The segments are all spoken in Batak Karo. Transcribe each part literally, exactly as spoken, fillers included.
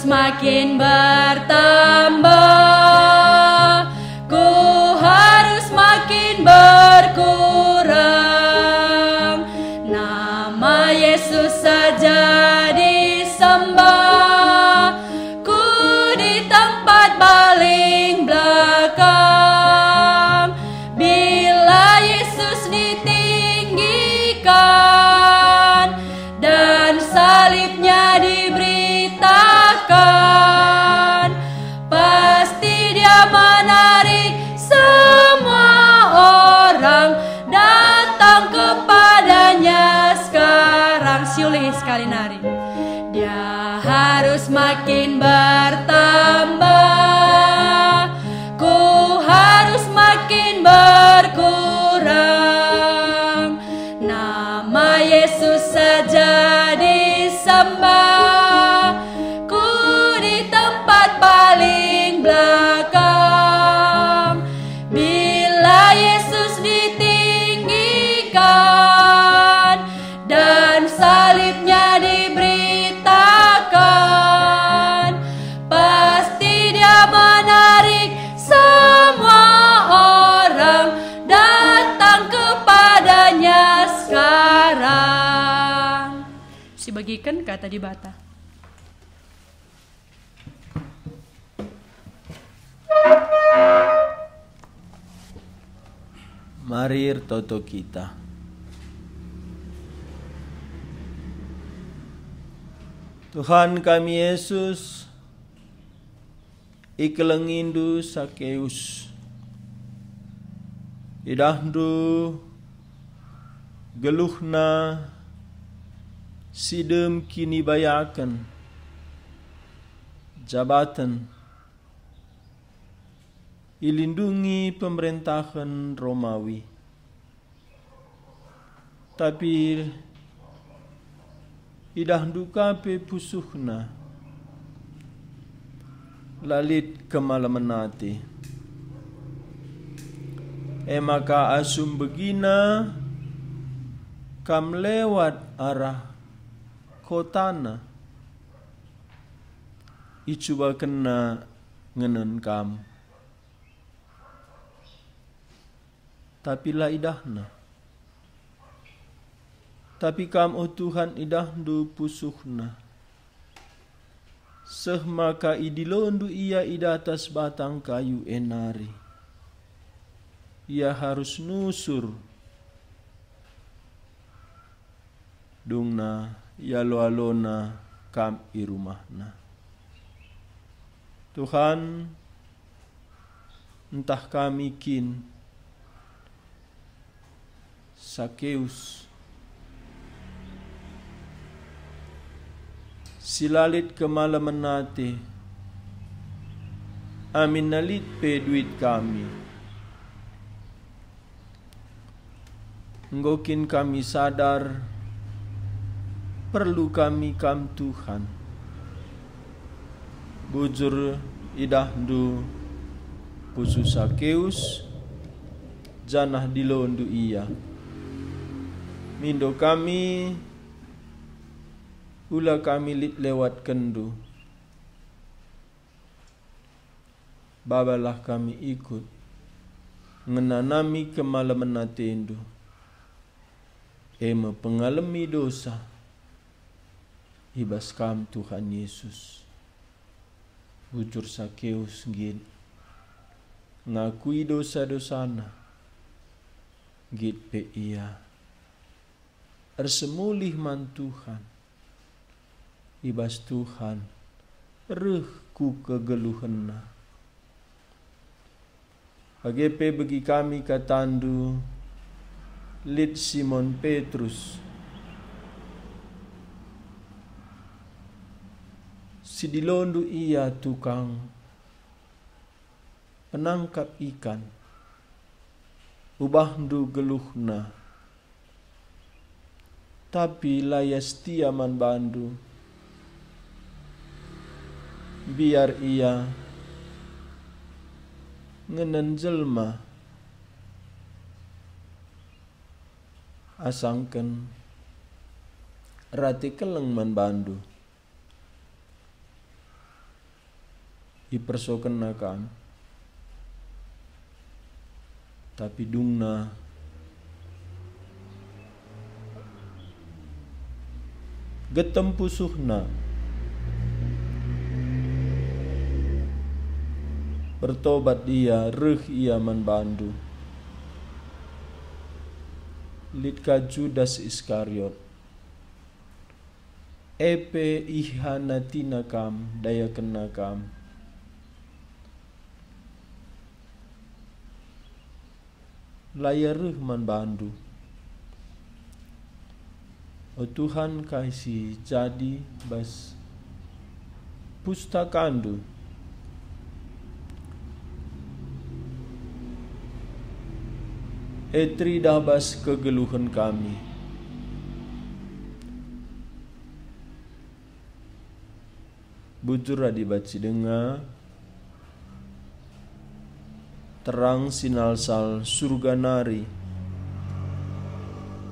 Semakin bertambah, ku harus makin berkurang. Nama Yesus saja disembah, ku di tempat paling belakang. Bila Yesus ditinggikan, dan salibnya diberitakan, pasti Dia menarik semua orang datang kepada-Nya sekarang. Siulih sekali nari. Dia harus makin bertambah, ku harus makin berkurang. Nama Yesus saja disembah, ku di tempat paling belakang. Bila Yesus ditinggikan dan salibnya diberitakan, pasti Dia menarik semua orang datang kepada-Nya sekarang. Sibagiken Kata Dibata. Mari ertoto kita. Tuhan kami Yesus, ikelengiNdu Sakeus. IdahNdu geluhna si dem kinibayaken, jabaten, ilindungi pemerentahen Romawi. Tapi idahndu ka pe pusuhna, la lit kemalemen ate. E maka asum begina kam lewat arah kotana, icubakenna ngenen kam. Tapi la idahna. Tapi kam, o Tuhan, idahndu pusuhna, seh maka idilondu ia i datas batang kayu e nari. Ia harus nusur dungna ialo-alona kam i rumahna. Tuhan, ntah kami kin Sakeus, si la lit kemalemen ate, aminna lit pe duit kami. Enggo kin kami sadar perlu kami Kam, Tuhan? Bujur idahndu pusuh Sakeus, janah dilondu ia. Mindo kami, ula kami lit lewatkenndu. Babalah kami ikut, ngenanami kemalemen atendu, e me pengalemi dosa i bas Kam, Tuhan Yesus. Bujur Sakeus nggit, ngakui dosa-dosana, nggit pe ia ersemulih man Tuhan. I bas Tuhan reh ku kegeluhenna. Bage pe begi kami katandu, lit Simon Petrus, si dilondu ia tukang penangkap ikan. Ubahndu geluhna, tapi la ia setia man bandu. Biar ia ngenen jelma asangken erate keleng man bandu. ipersokenna kam. Tapi dungna getem pusuhna, bertobat ia, reh ia man bandu. Lit ka Judas Iskariot, e pe ihianatina kam, dayakenna kam. La ia reh man bandu. O Tuhan, kai si jadi bas pustakandu, e teridah bas kegeluhen kami. Bujur adi banci denga terang si nalsal Surga nari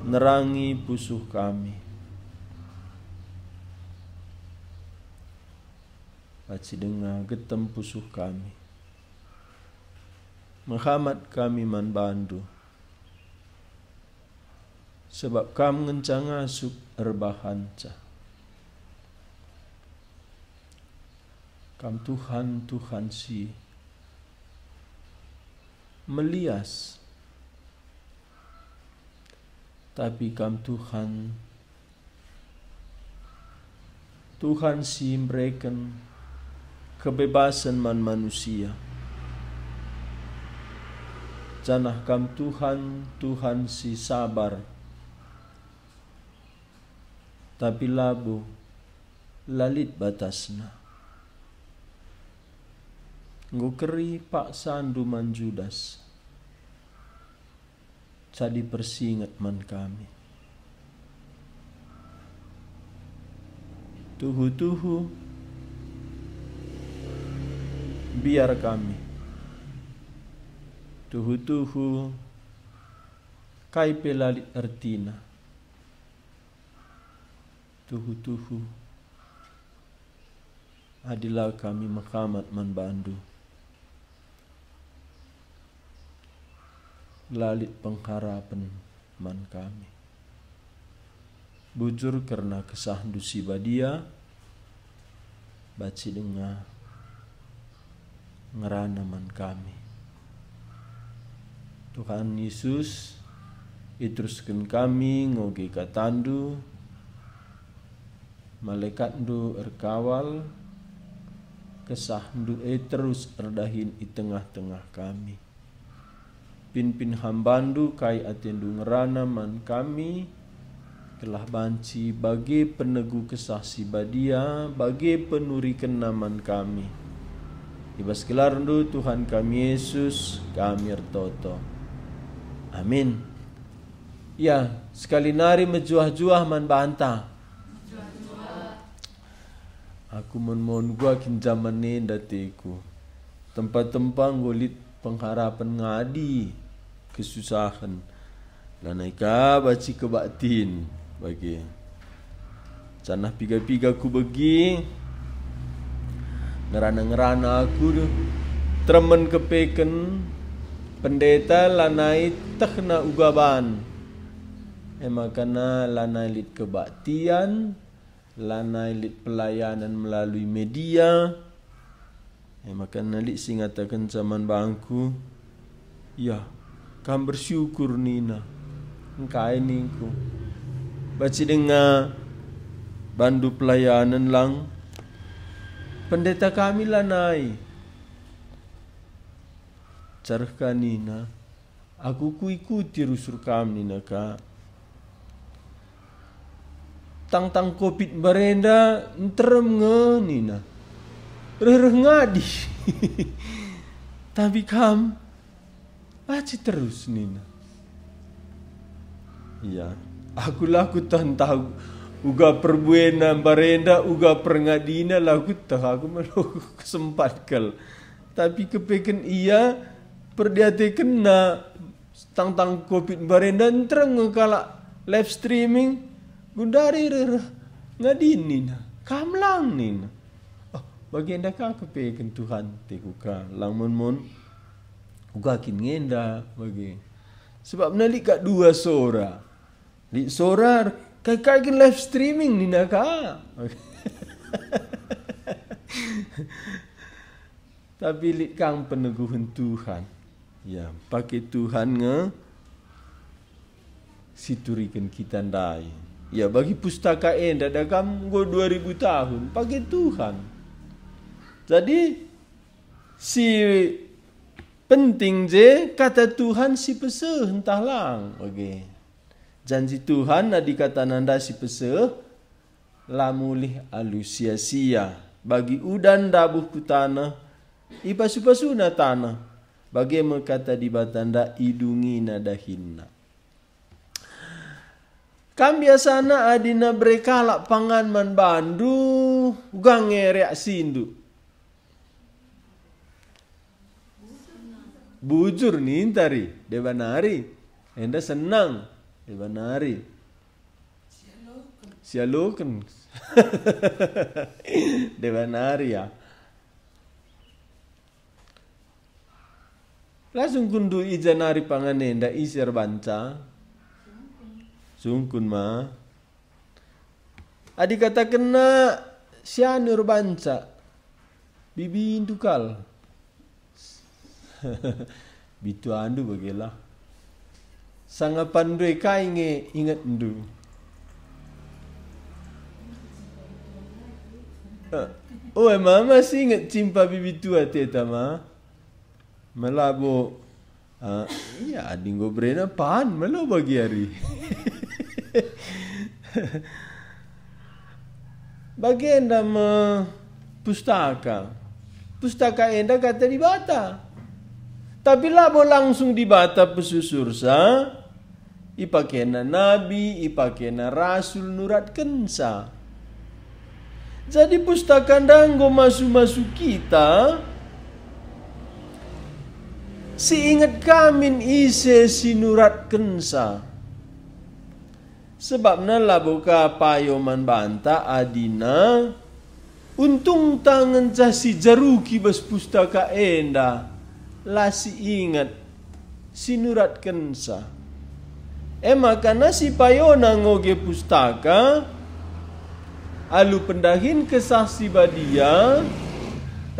nerangi pusuh kami. Banci denga getem pusuh kami. Mehamat kami man bandu, sebab kam ngenca ngasup erbahanca. Kam Tuhan, Tuhan si melias, tapi kam Tuhan, Tuhan si mbereken kebebasen man manusia. Janah kam Tuhan, Tuhan si sabar, tapi labo la lit batasna. Enggo keri paksandu man Judas, jadi persinget man kami. Tuhu-tuhu, mbiar kami. Tuhu-tuhu, kai pe la lit ertina. Tuhu-tuhu, adi la kami mehamat man bandu, la lit pengharapen man kami. Bujur kerna kesahndu si badia, banci denga ngerana man kami. Tuhan Yesus, iterusken kami ngoge katandu, malaikatndu erkawal, kesahndu e terus erdahin i tengah-tengah kami. Pinpin hambandu kai atendu ngerana man kami, gelah banci bage penegu Kesah Si Badia, bage penurikenna man kami. I bas gelarndu, Tuhan kami Yesus, kami ertoto. Amin. Ya, sekali nari mejuah-juah man banta. Aku mon-mon gua kin jaman enda teku. Tempa-tempa enggo lit pengharapen ngadi kesusahen. Lanai ka banci kebaktin bage. Janah piga-piga kubegi, ngerana-ngerana aku teremen kepeken pendeta lanai tehna uga ban. E makana lanai lit kebaktian, lanai lit pelayanan melalui media. E makana lit si ngatakenca man bangku, "Ya, kam bersyukur," nina. Engkai ningku. Banci denga bandu pelayanan lang. Pendeta kami lanai. Careh ka nina, "Aku kuikuti rusur kam," nina ka. "Tangtang covid mbarenda nterem nge," nina. "Reh-reh ngadi." "Tapi kam, aci terus," nina. "Ya, aku la kutah ntah uga perbuena mbarenda, uga perngadina la kutah, aku melo kesempat kal." Tapi kepeken ia perdiatekenna tangtang covid mbarenda nterem nge kalak live streaming, gundari reh-reh ngadin nina, "Kam lang," nina. "Oh, Bagenda ka kepeken Tuhan, teku ka, lang mon-mon uga kin ngenda bage. Sebab na lit ka dua sora. Lit sora, kai-kai kin live streaming nina ka. Tapi lit kang peneguhen Tuhan. Ya, pake Tuhan nge situriken kita ndai. Ya, bagi pustaka enda da kam enggo dua ribu tahun, pake Tuhan. Jadi, si penting je kata Tuhan si peseh ntah lang, oke. Janji Tuhan adi kata nanda si peseh, la mulih alu sia-sia. Bagi udan ndabuh ku taneh, ipasu-pasuna taneh, bage me kata Dibata nda idungina dahinna. Kam biasana adina bere kalak pangan man bandu, uga nge reaksindu? Bujur ninta ri, deba nari. Enda senang, deba nari. Sialoken. Deba nari ya. La sungkunndu i ja nari pangan enda ise erbanca? Sungkun ma. Adi katakenna sianu erbanca, bibindu kal. Bituandu bagelah. Sanga pande kai nge ingetndu. Eh, oe mama si inget cimpa bibitua teta ma. Melabo, ah, iya, adi enggo berena pan melo bagi ari. Bagenda me pustaka. Pustaka enda kata Dibata. Tapi labo langsung Dibata pesusursa. Ipakena nabi, ipakena rasul nuratkensa. Jadi pustaka enda enggo masu-masu kita, si inget kamin ise si nuratkensa. Sebabna labo ka payo man banta adina untungta ngenca sijaruki bas pustaka enda, la si inget si nuratkensa. E maka na si payona ngoge pustaka, alu pendahin Kesah Si Badia,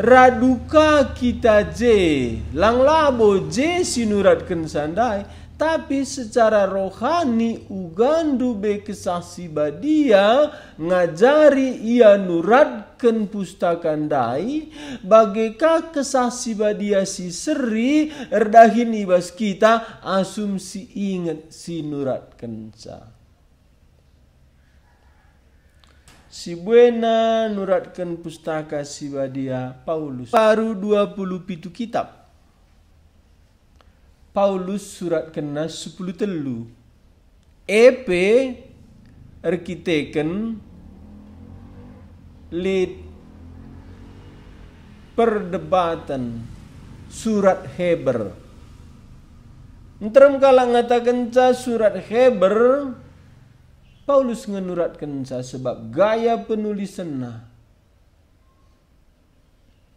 radu ka kita je, lang labo je si nuratkensa ndai, tapi secara rohani ugandu be Kesah Si Badia ngajari ia nuratken pustaka ndai, bage ka Kesah Si Badia si seri erdahin i bas kita asum si inget si nuratkenca. Si buena nuratken Pustaka Si Badia Paulus baru dua puluh pitu kitab. Paulus suratkenna sepuluh telu. E pe erkiteken lit perdebaten surat Heber. Nterem kalak ngatakenca surat Heber, Paulus nge nuratkenca sebab gaya penulisenna.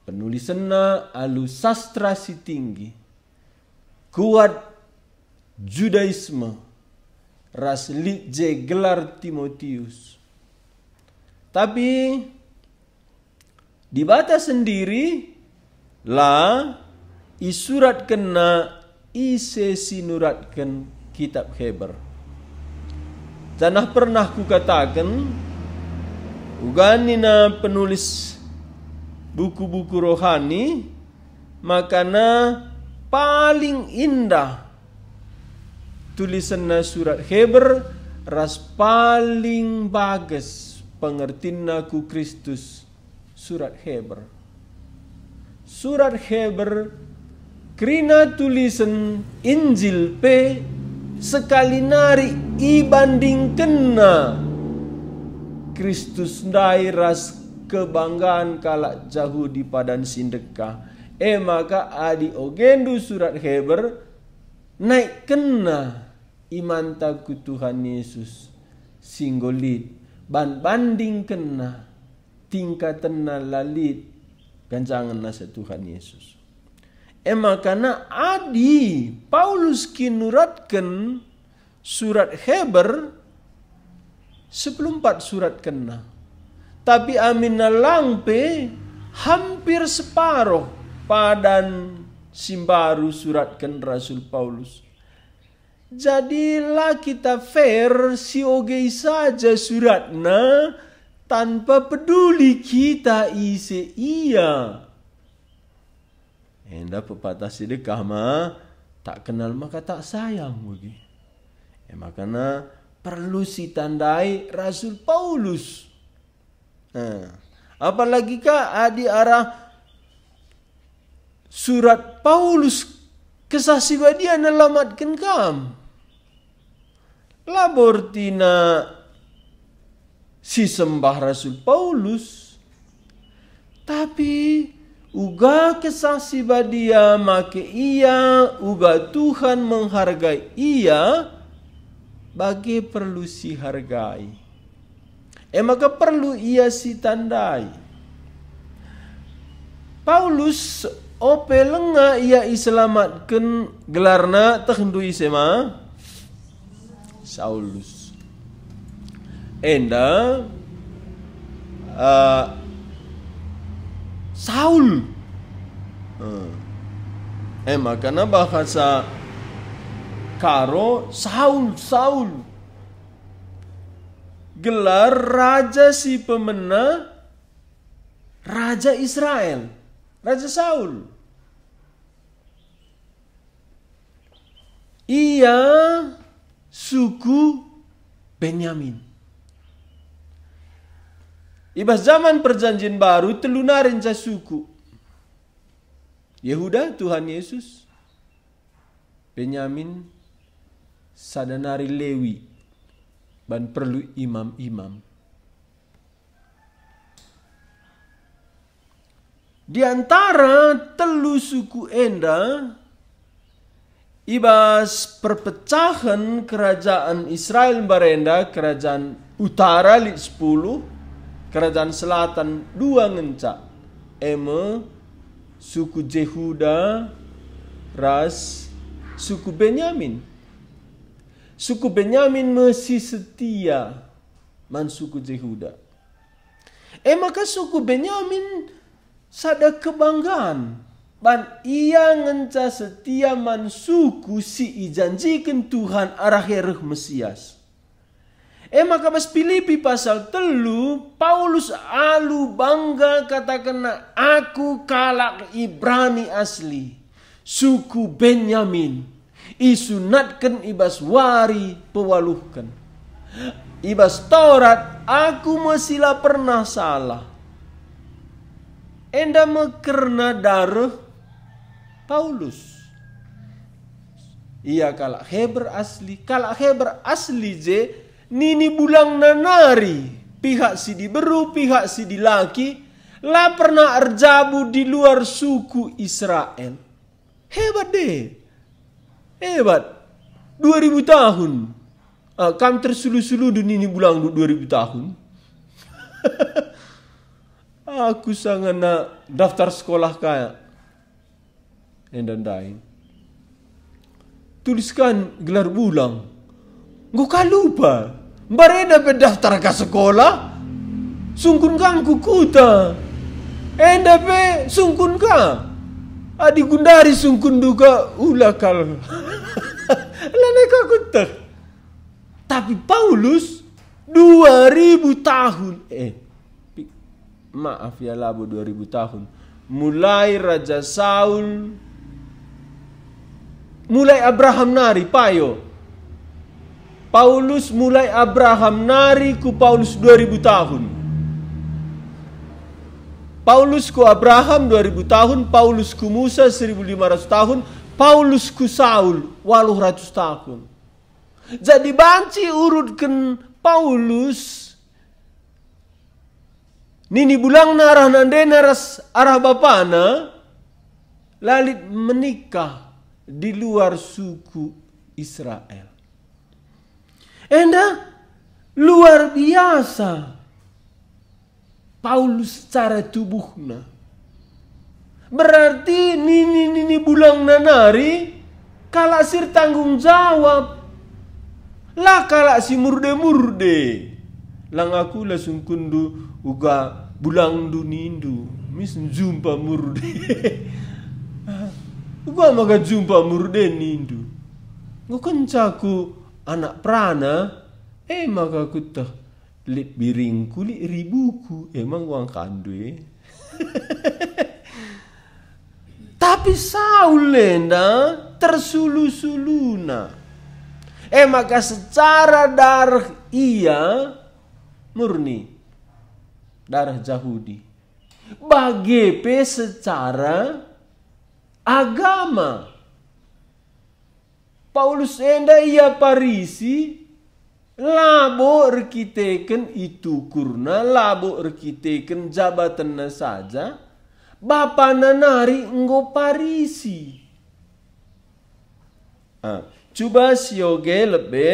Penulisenna alu sastra si tinggi, kuat Judaisme, ras lit je gelar Timotius. Tapi Dibata sendiri la isuratkenna ise si nuratken kitab Heber. Janah pernah kukataken, uga nina penulis buku-buku rohani, makana paling indah tulisenna surat Heber ras paling bages pengertinna ku Kristus surat Heber. Surat Heber kerina tulisen Injil pe sekali nari ibandingkenna Kristus ndai ras kebanggan kalak Jahudi padan si ndekah. E maka adi ogendu surat Heber, naikkenna imanta ku Tuhan Yesus si enggo lit, ban bandingkenna tingkatenna la lit Ganjangen nasa Tuhan Yesus. E maka na adi Paulus kin nuratken surat Heber, sepuluh empat suratkenna. Tapi aminna lang pe hampir separoh padan si mbaru suratken Rasul Paulus. Jadi la kita fair, siogei saja suratna tanpa peduli kita ise ia. Enda pepatah si dekah ma, tak kenal maka tak sayang bagi. E makana perlu sitandai Rasul Paulus. Nah, apalagi ka adi arah surat Paulus, Kesah Si Badia nelamatken kam. Labo ertina sisembah Rasul Paulus, tapi uga Kesah Si Badia make ia, uga Tuhan menghargai ia, bage perlu sihargai. E maka perlu ia sitandai. Paulus ope lenga ia iselamatken gelarna, tehndu ise ma? Saulus. Enda, eh, Saul. Eh. E makana bahasa Karo, Saul, Saul. Gelar raja si pemena raja Israel, Raja Saul. Ia suku Benyamin. I bas zaman Perjanjin Baru, telu nari nca suku. Yehuda, Tuhan Yesus, Benyamin, sada nari Lewi, ban perlu imam-imam. Di antara telu suku enda, i bas perpecahen kerajaan Israel mbarenda, kerajaan utara lit sepuluh, kerajaan selatan dua ngenca, e me suku Jehuda ras suku Benyamin. Suku Benyamin me si setia man suku Jehuda. E maka suku Benyamin sada kebanggan, ban ia ngenca setia man suku si ijanjiken Tuhan arah e reh Mesias. E maka bas Pilipi pasal telu, Paulus alu bangga katakenna, "Aku kalak Ibrani asli, suku Benyamin, isunatken i bas wari pewaluhken. I bas Taurat aku me si la pernah salah." Enda me kerna dareh Paulus. Ia kalak Heber asli, kalak Heber asli je nini bulangna nari, pihak si diberu, pihak si dilaki, la pernah erjabu di luar suku Israel. Hebat deh. Hebat. Dua ribu tahun. Ah, kam tersulu-sulu nini bulangndu dua ribu tahun. Aku sangana daftar sekolah kaya. Enda ndai. Tuliskan gelar bulang. Enggo ka lupa. Mbarenda pe daftar ka sekolah. Sungkun ka ku kuta. Enda pe sungkun ka. Adi gundari sungkunndu ka, ula kal. Lanai ka kueteh. Tapi Paulus dua ribu tahun, eh, pi-, maaf ya, labo dua ribu tahun. Mulai Raja Saul, mulai Abraham nari, payo. Paulus mulai Abraham nari ku Paulus dua ribu tahun. Paulus ku Abraham dua ribu tahun, Paulus ku Musa seribu lima ratus tahun, Paulus ku Saul waluh ratus tahun. Jadi banci urutken Paulus nini bulangna arah nandena ras arah bapana, la lit menikah di luar suku Israel. Enda luar biasa. Paulus secara tubuhna. Berarti nini-nini bulangna nari kalak si ertanggung jawab. La kalak si murde-murde. Lang aku la sungkunndu uga bulangndu nindu, mis njumpa murde. Uga maka jumpa murde nindu. Enggo kenca ku anak perana, e maka kueteh lit biringku, lit ribuku, emang uang kandu e. Tapi Saul enda tersulu-suluna. E maka secara dareh ia murni, dareh Jahudi. Bage pe secara agama. Paulus enda ia Parisi, labo erkiteken itukurna, labo erkiteken jabatenna saja, bapana nari enggo Parisi. Ah, cuba sioge lebe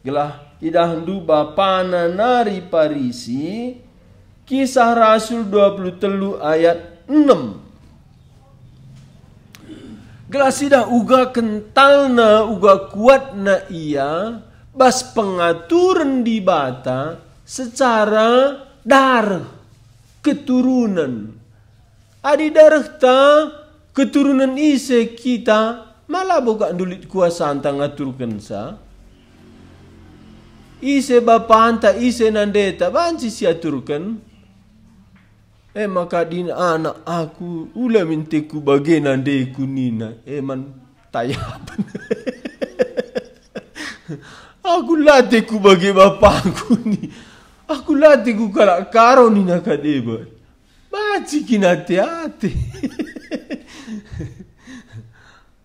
gelah idahndu bapana nari Parisi, Kisah Rasul dua puluh telu ayat enem. Gelah sidah uga kentalna, uga kuatna ia bas pengaturen Dibata secara dareh, keturunen. Adi darehta keturunen ise kita, ma labo kak ndulit kuasanta ngaturkensa? Ise bapanta, ise nandeta, banci siaturken. E maka adi anak aku, ula min ateku bage nandeku nina, e man tayapen. Aku la ateku bage bapangku ni. Aku la ateku kalak Karo nina ka deba. Banci kin ate-ate.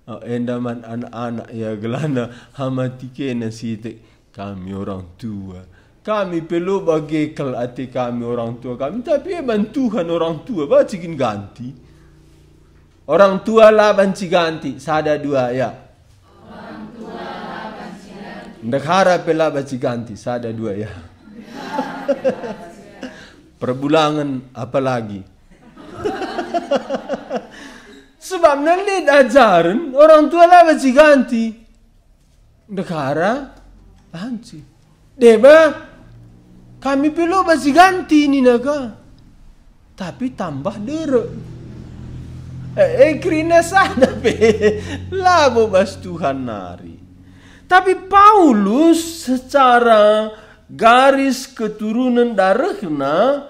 Oh, enda man anak-anak ia gelana, hamati kena sitik. Kami orang tua. Kami pe lo bage kal ate kami orang tua kami, tapi e man Tuhan orang tua, banci kin ganti. Orang tua la banci ganti, sada dua ya. Ndehara pe la banci ganti, sada dua ya. Perbulangen apalagi. Sebab lit ajaren orang tua la banci ganti. Ndehara banci. Deba, kami pe lo banci ganti nina ka. Tapi tambah derek. E, e, kerina sada pe. Labo bas Tuhan nari. Tapi Paulus secara garis keturunan darehna,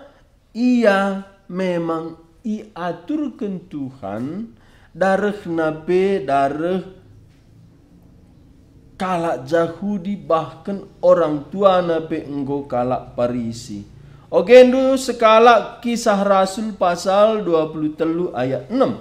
ia memang iaturken Tuhan, darehna pe dareh kalak Jahudi, bahken orang tuana pe enggo kalak Parisi. Ogendu sekalak Kisah Rasul pasal dua puluh telu ayat enem.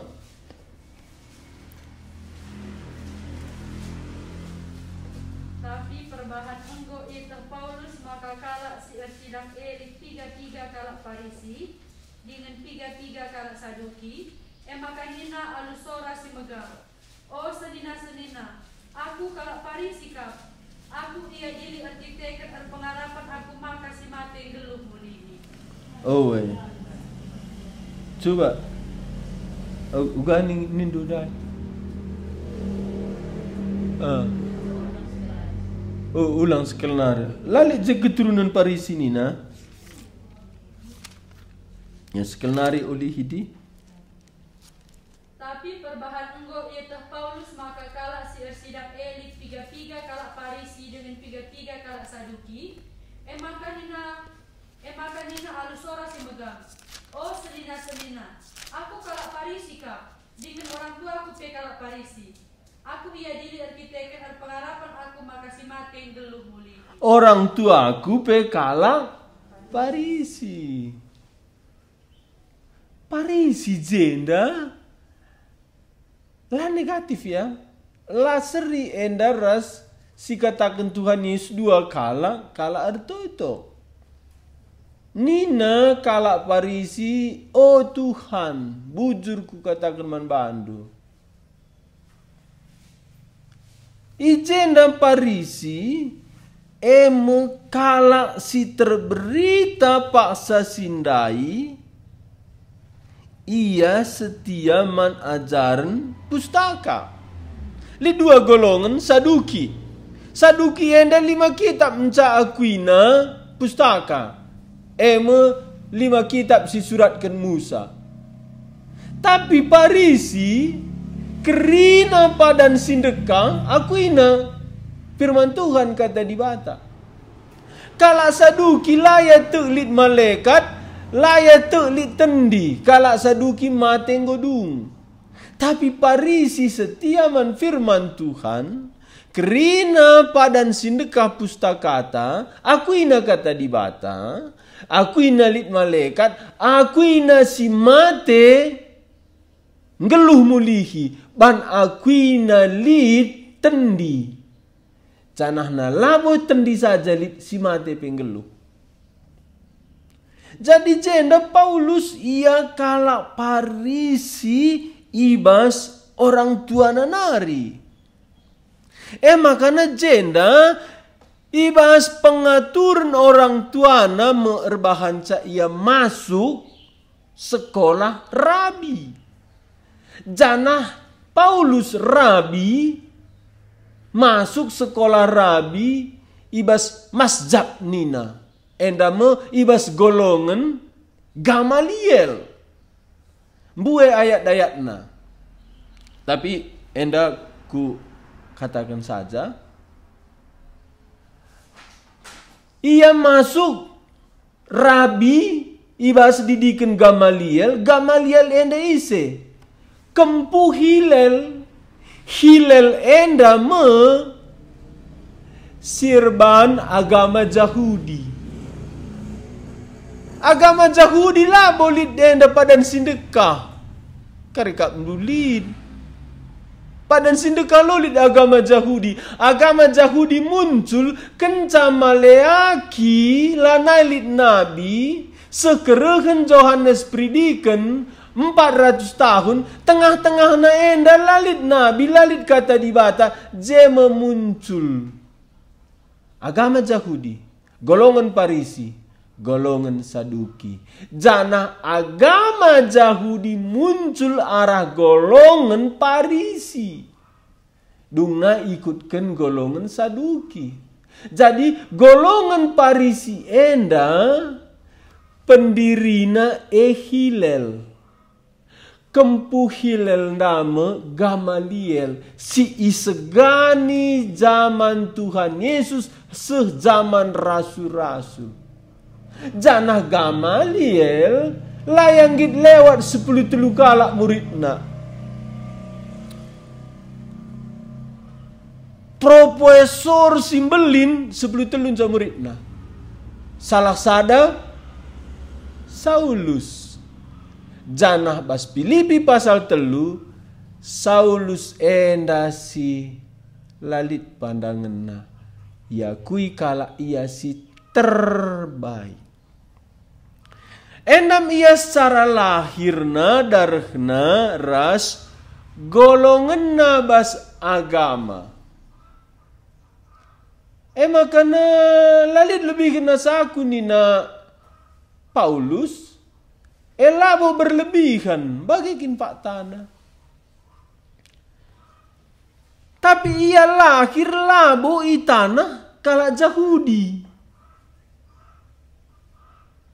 Tapi perbahan enggo ieteh Paulus maka kalak si ercidang e lit piga-piga kalak Parisi dingen piga-piga kalak Saduki, e maka nina alu sora si megang, "O senina-senina, aku kalak Parisi kap. Aku iadili erkiteken erpengarapen aku maka si mate nggeluh mulini." Oh, eh. Coba. U-, uga ning-, nindu dai. Ah. Oh, ulang sekelnari. La lit je keturunan Parisi nina. Ya, sekelnari ulihi di. Tapi perbahan enggo ieteh Paulus maka kalak si ersidang e lit piga-piga kalak Parisi dingen piga-piga kalak Saduki, e maka nina, e maka nina alu sora si megang, "O senina-senina, aku kalak Parisi kap, dingen orang tuaku pe kalak Parisi. Aku iadili erkiteken erpengarapen aku maka si mate nggeluh mulini." Orang tuaku pe kalak Parisi. Parisi jenda la negatif, ya. La seri enda ras si kataken Tuhan Yesus dua kalak, kalak ertoto. Nina kalak Parisi, "O Tuhan, bujur kukataken man bandu." I jenda Parisi, e me kalak si terberita paksa si ndai, Ia setia man ajaren Pustaka. Lit dua golongen Saduki. Saduki enda lima kitab nca akuina Pustaka, e me lima kitab si suratken Musa. Tapi Parisi kerina padan si ndekah akuina Firman Tuhan, Kata Dibata. Kalak Saduki la ia tek lit malekat, la ia tek lit tendi. Kalak Saduki mate enggo dung. Tapi Parisi setia man Firman Tuhan, kerina padan si ndekah Pustakata, akuina Kata Dibata, akuina lit malekat, akuina si mate nggeluh mulihi, ban akuina lit tendi. Janahna labo tendi saja lit, si mate pe nggeluh. Jadi jenda Paulus ia kalak Parisi i bas orang tuana nari. E makana jenda i bas pengaturen orang tuana me erbahanca ia masuk sekolah rabi. Janah Paulus rabi, masuk sekolah rabi i bas masjab nina, enda me i bas golongen Gamaliel. Mbue ayat-ayatna. Tapi enda ku kataken saja. Ia masuk rabi i bas didiken Gamaliel. Gamaliel enda ise? Kempu Hilel. Hilel enda me si erban agama Jahudi. Agama Jahudi labo lit enda padan si ndekah. Kari kap ndu lit. Padan si ndekah lo lit agama Jahudi. Agama Jahudi muncul kenca Maleaki lanai lit nabi, seh kerehen Johanes Peridiken empat ratus tahun, tengah-tengahna enda la lit nabi, la lit Kata Dibata, je me muncul agama Jahudi, golongen Parisi, golongen Saduki. Janah agama Jahudi muncul arah golongen Parisi. Dungna ikutken golongen Saduki. Jadi, golongen Parisi enda pendirina e Hilel. Kempu Hilel enda me Gamaliel, si isegani jaman Tuhan Yesus seh jaman rasul-rasul. Janah Gamaliel la ia nggit lewat sepuluh telu kalak muridna. Profesor si mbelin sepuluh telu nca muridna. Salah sada Saulus. Janah bas Pilipi pasal telu, Saulus enda si la lit pandangenna, iakui kalak ia si terbaik. Endam ia secara lahirna, darehna, ras golongenna bas agama. E maka la lit lebihen asa aku nina Paulus, e labo berlebihan, bage kin faktana. Tapi ia lahir labo i taneh kalak Jahudi.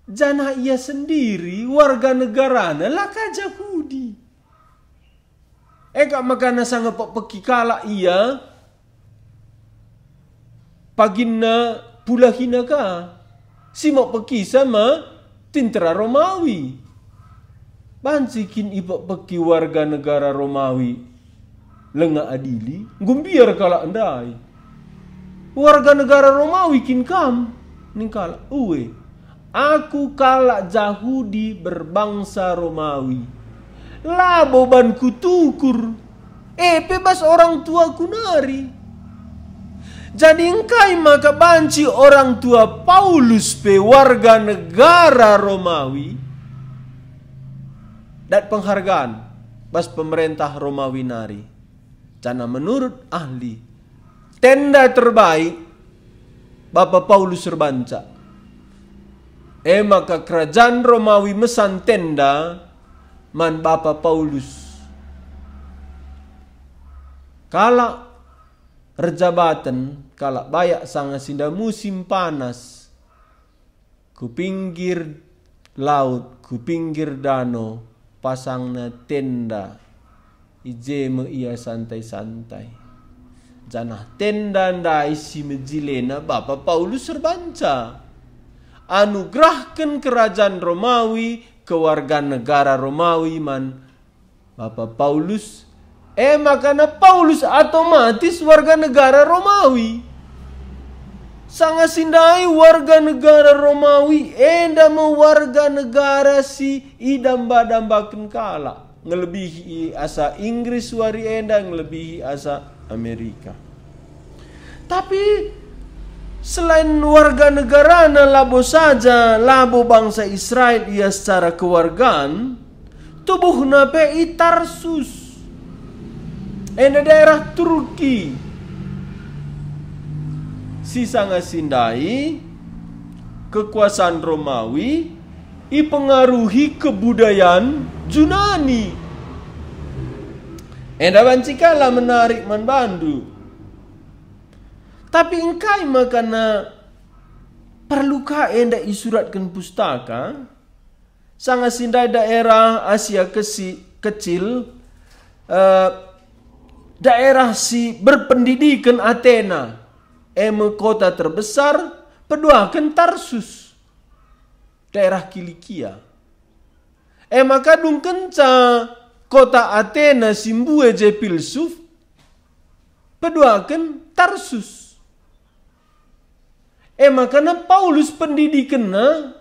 Janah ia sendiri warga negarana la ka Jahudi. E kap maka sanga pekpeki kalak ia, paginna pulahina ka. Si mekpekisa me tentera Romawi. Banci kin ipekpeki warga negara Romawi lenga adili? Enggo mbiar kalak ndai. Warga negara Romawi kin kam? Ning kalak, ue. Aku kalak Jahudi berbangsa Romawi. Labo banku tukur, e pe bas orang tuaku nari. Jadi engkai maka banci orang tua Paulus pe warga negara Romawi? Dat penghargaan bas pemerentah Romawi nari. Janah menurut ahli, tenda terbaik bapa Paulus erbanca. E maka kerajaan Romawi mesan tenda man bapa Paulus. Kalak erjabaten, kalak bayak sanga si enda musim panas, ku pinggir laut, ku pinggir dano, pasangna tenda. I je me ia santai-santai. Janah tenda ndai si mejilena bapa Paulus erbanca. Anugerahken kerajaan Romawi, kewarganegara Romawi man bapa Paulus, e makana Paulus otomatis warga negara Romawi. Sanga si ndai warga negara Romawi enda me warga negara si idamba-dambaken kalak, ngelebihi asa Inggris wari enda, ngelebihi asa Amerika. Tapi selain warga negarana labo saja labo bangsa Israel ia secara kewargaan, tubuhna pe i Tarsus, enda daerah Turki. Si sanga si ndai, kekuasaan Romawi ipengaruhi kebudayaan Junani. Enda banci kala menarik man bandu. Tapi engkai makana perlu ka enda isuratken pustaka? Sanga si ndai daerah Asia Kesi-, Kecil, eh, daerah si berpendidiken Atena, e me kota terbesar, peduaken Tarsus, daerah Kilikia. E maka dungkenca kota Atena si mbue je pilsuf, peduaken Tarsus. E makana Paulus pendidikenna,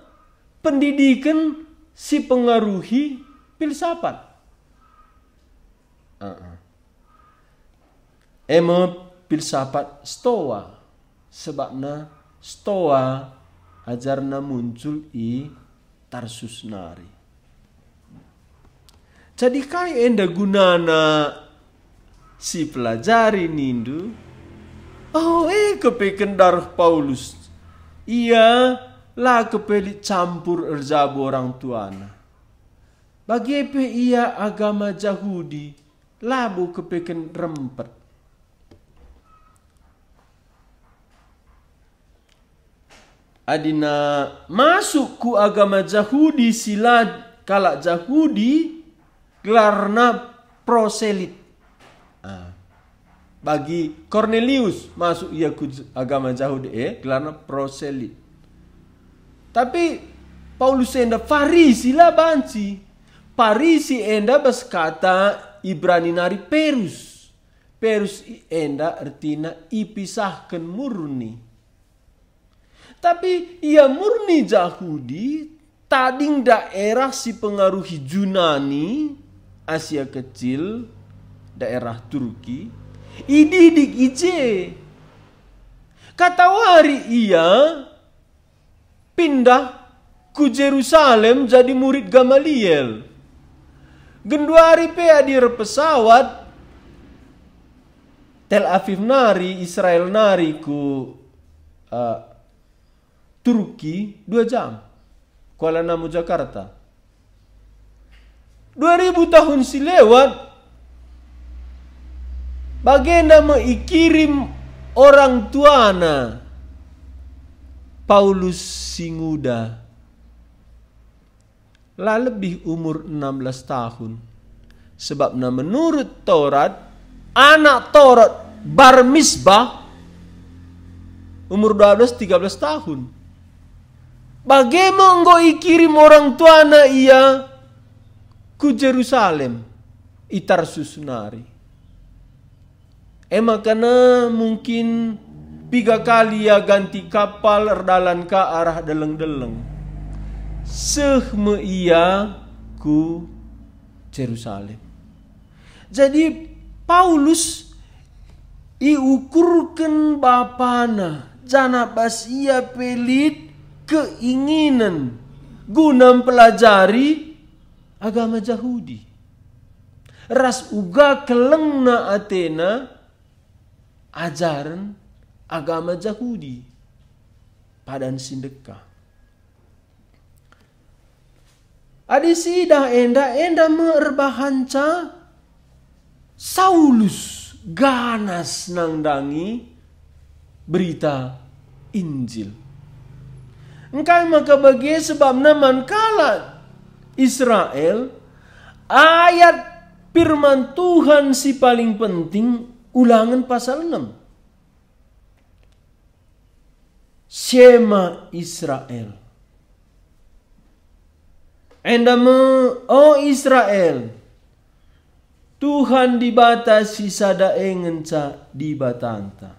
pendidiken si pengaruhi pilsafat. Aa. E me pilsafat Stoa, sebabna Stoa ajarna muncul i Tarsus nari. Jadi kai enda gunana sipelajari nindu? Oh, e kepeken daruh Paulus. Ia la kepe lit campur erjabu orang tuana. Bage pe ia agama Jahudi labo kepeken rempet. Adina masuk ku agama Jahudi si la kalak Jahudi, gelarna proselit. Ah. Bagi Kornelius masuk ia ku j-, agama Jahudi, eh, gelarna proselit. Tapi Paulus enda Farisi la banci. Farisi enda bas kata Ibrani nari perus. Perus i-, enda ertina ipisahken murni. Tapi ia murni Jahudi, tading daerah si pengaruhi Junani, Asia Kecil, daerah Turki, ididik i je. Katawari ia pindah ku Jerusalem jadi murid Gamaliel. Genduari pe adi erpesawat Tel Aviv nari, Israel nari ku, eh, Turki dua jam. Kuala Namu Jakarta. Dua ribu tahun si lewat, bagenda me ikirim orang tuana Paulus si nguda. La lebih umur enam belas tahun. Sebabna menurut Taurat, anak Taurat bar misbah umur dua belas, tiga belas tahun. Bage me enggo ikirim orang tuana ia ku Jerusalem, i Tarsus nari. E makana mungkin piga kali ia ganti kapal erdalan ka arah deleng-deleng. Seh me ia ku Jerusalem. Jadi, Paulus iukurken bapana, janah bas ia pe lit keinginen guna mpelajari agama Jahudi, ras uga kelengna atena ajaren agama Jahudi padan si ndekah. Adi siidah enda, enda me erbahanca Saulus ganas nandangi berita Injil. Engkai maka bage? Sebabna man kalak Israel, ayat firman Tuhan si paling penting Ulangen pasal enem. Shema Israel. Enda me, o Israel, Tuhan Dibata si sada e ngenca Dibatanta.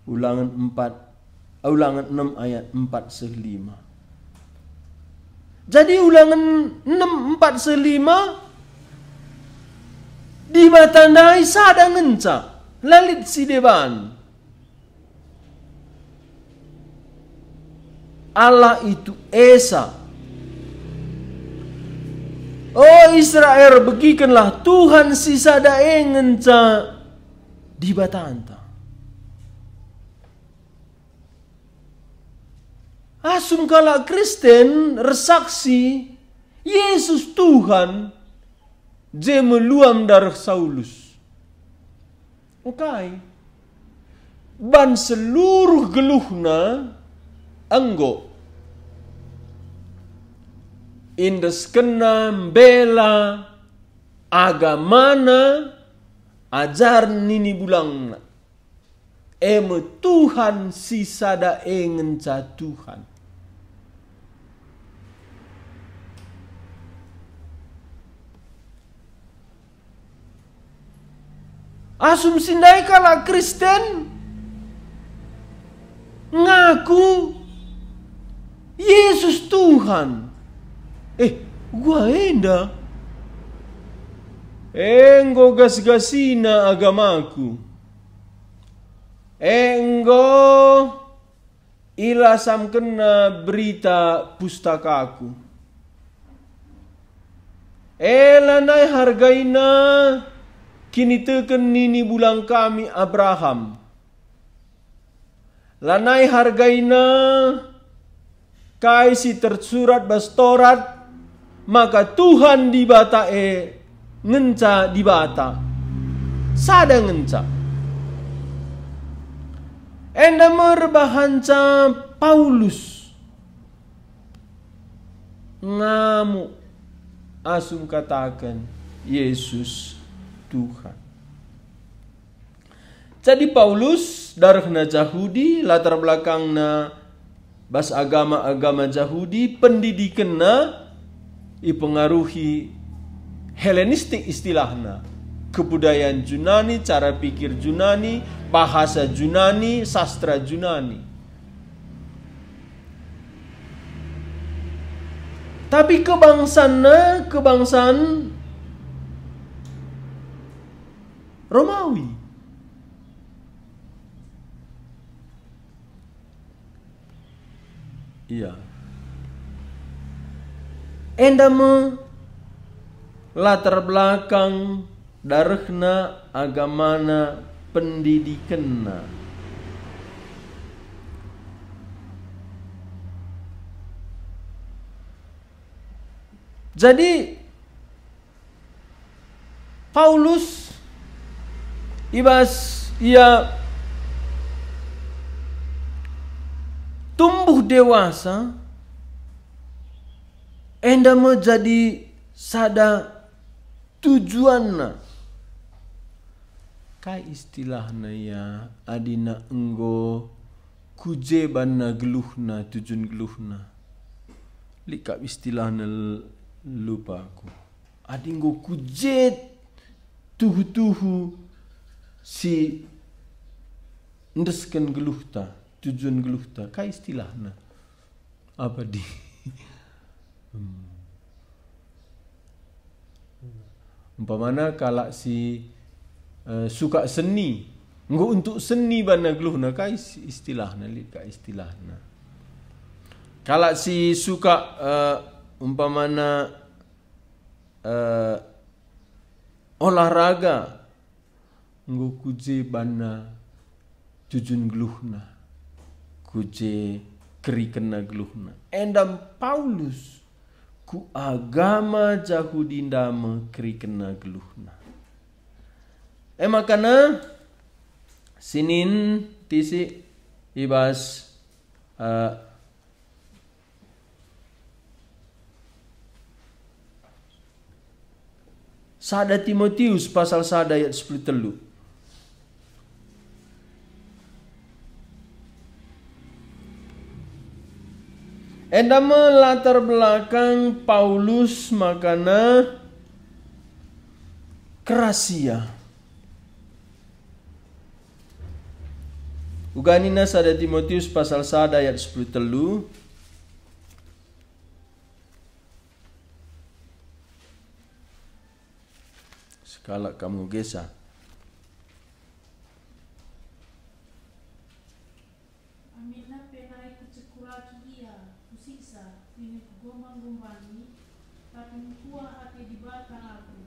Ulangen empat, Ulangen enem ayat empat seh lima. Jadi Ulangen enem empat seh lima, Dibata ndai sada ngenca, la lit si deban. Allah itu Esa. O Israel, begikenlah Tuhan si sada e ngenca Dibatanta. Asum kalak Kristen ersaksi, "Yesus Tuhan," je me luam dareh Saulus. Engkai? Ban seluruh geluhna enggo iendeskenna mbela agamana, ajaren nini bulangna. E me Tuhan si sada e ngenca Tuhan. Asum si ndai kalak Kristen ngaku Yesus Tuhan. Eh, gua enda. Enggo gas-gasina agamaku. Enggo ilasamkenna berita pustakaku. E, lanai hargaina kiniteken nini bulang kami Abraham. Lanai hargaina kai si tersurat bas Torat, maka Tuhan Dibata e ngenca Dibata. Sada ngenca. Enda me erbahanca Paulus ngamuk asum kataken Yesus Tuhan. Jadi Paulus, darehna Jahudi, latar belakangna bas agama-agama Jahudi, pendidikenna ipengaruhi Helenistik istilahna, kebudayaan Junani, cara pikir Junani, bahasa Junani, sastra Junani. Tapi kebangsanna, kebangsan Romawi. Iya. Enda me latar belakang darehna, agamana, pendidikenna. Jadi, Paulus i bas ia tumbuh dewasa, enda me jadi sada tujuanna. Kai istilahna ia, adina enggo ku je banna geluhna, tujun geluhna? Lit kap istilahna, l-, lupa aku. Adi enggo ku je tuhu-tuhu si endesken geluhta, tujun geluhta, kai istilahna? Apa di? Hmm. Umpamana kalak si, eh, suka seni, enggo untuk seni banna geluhna, kai si istilahna, lit kap istilahna. Kalak si suka, eh, umpamana, eh, olahraga, enggo ku je banna tujun geluhna, ku je kerikenna geluhna. Enda Paulus ku agama Jahudi enda me kerikenna geluhna. E makana sinin tisik i bas, eh, sada Timotius pasal sada ayat sepuluh telu. Enda me latar belakang Paulus makana keras ia. Uga nina sada Timotius pasal sada ayat sepuluh telu. Sekalak kam ngogesa. Aminna pe nai kuceku-racu ia, kusiksa, dingen kugombang-gombangi, tapi mekuah ate Dibata aku.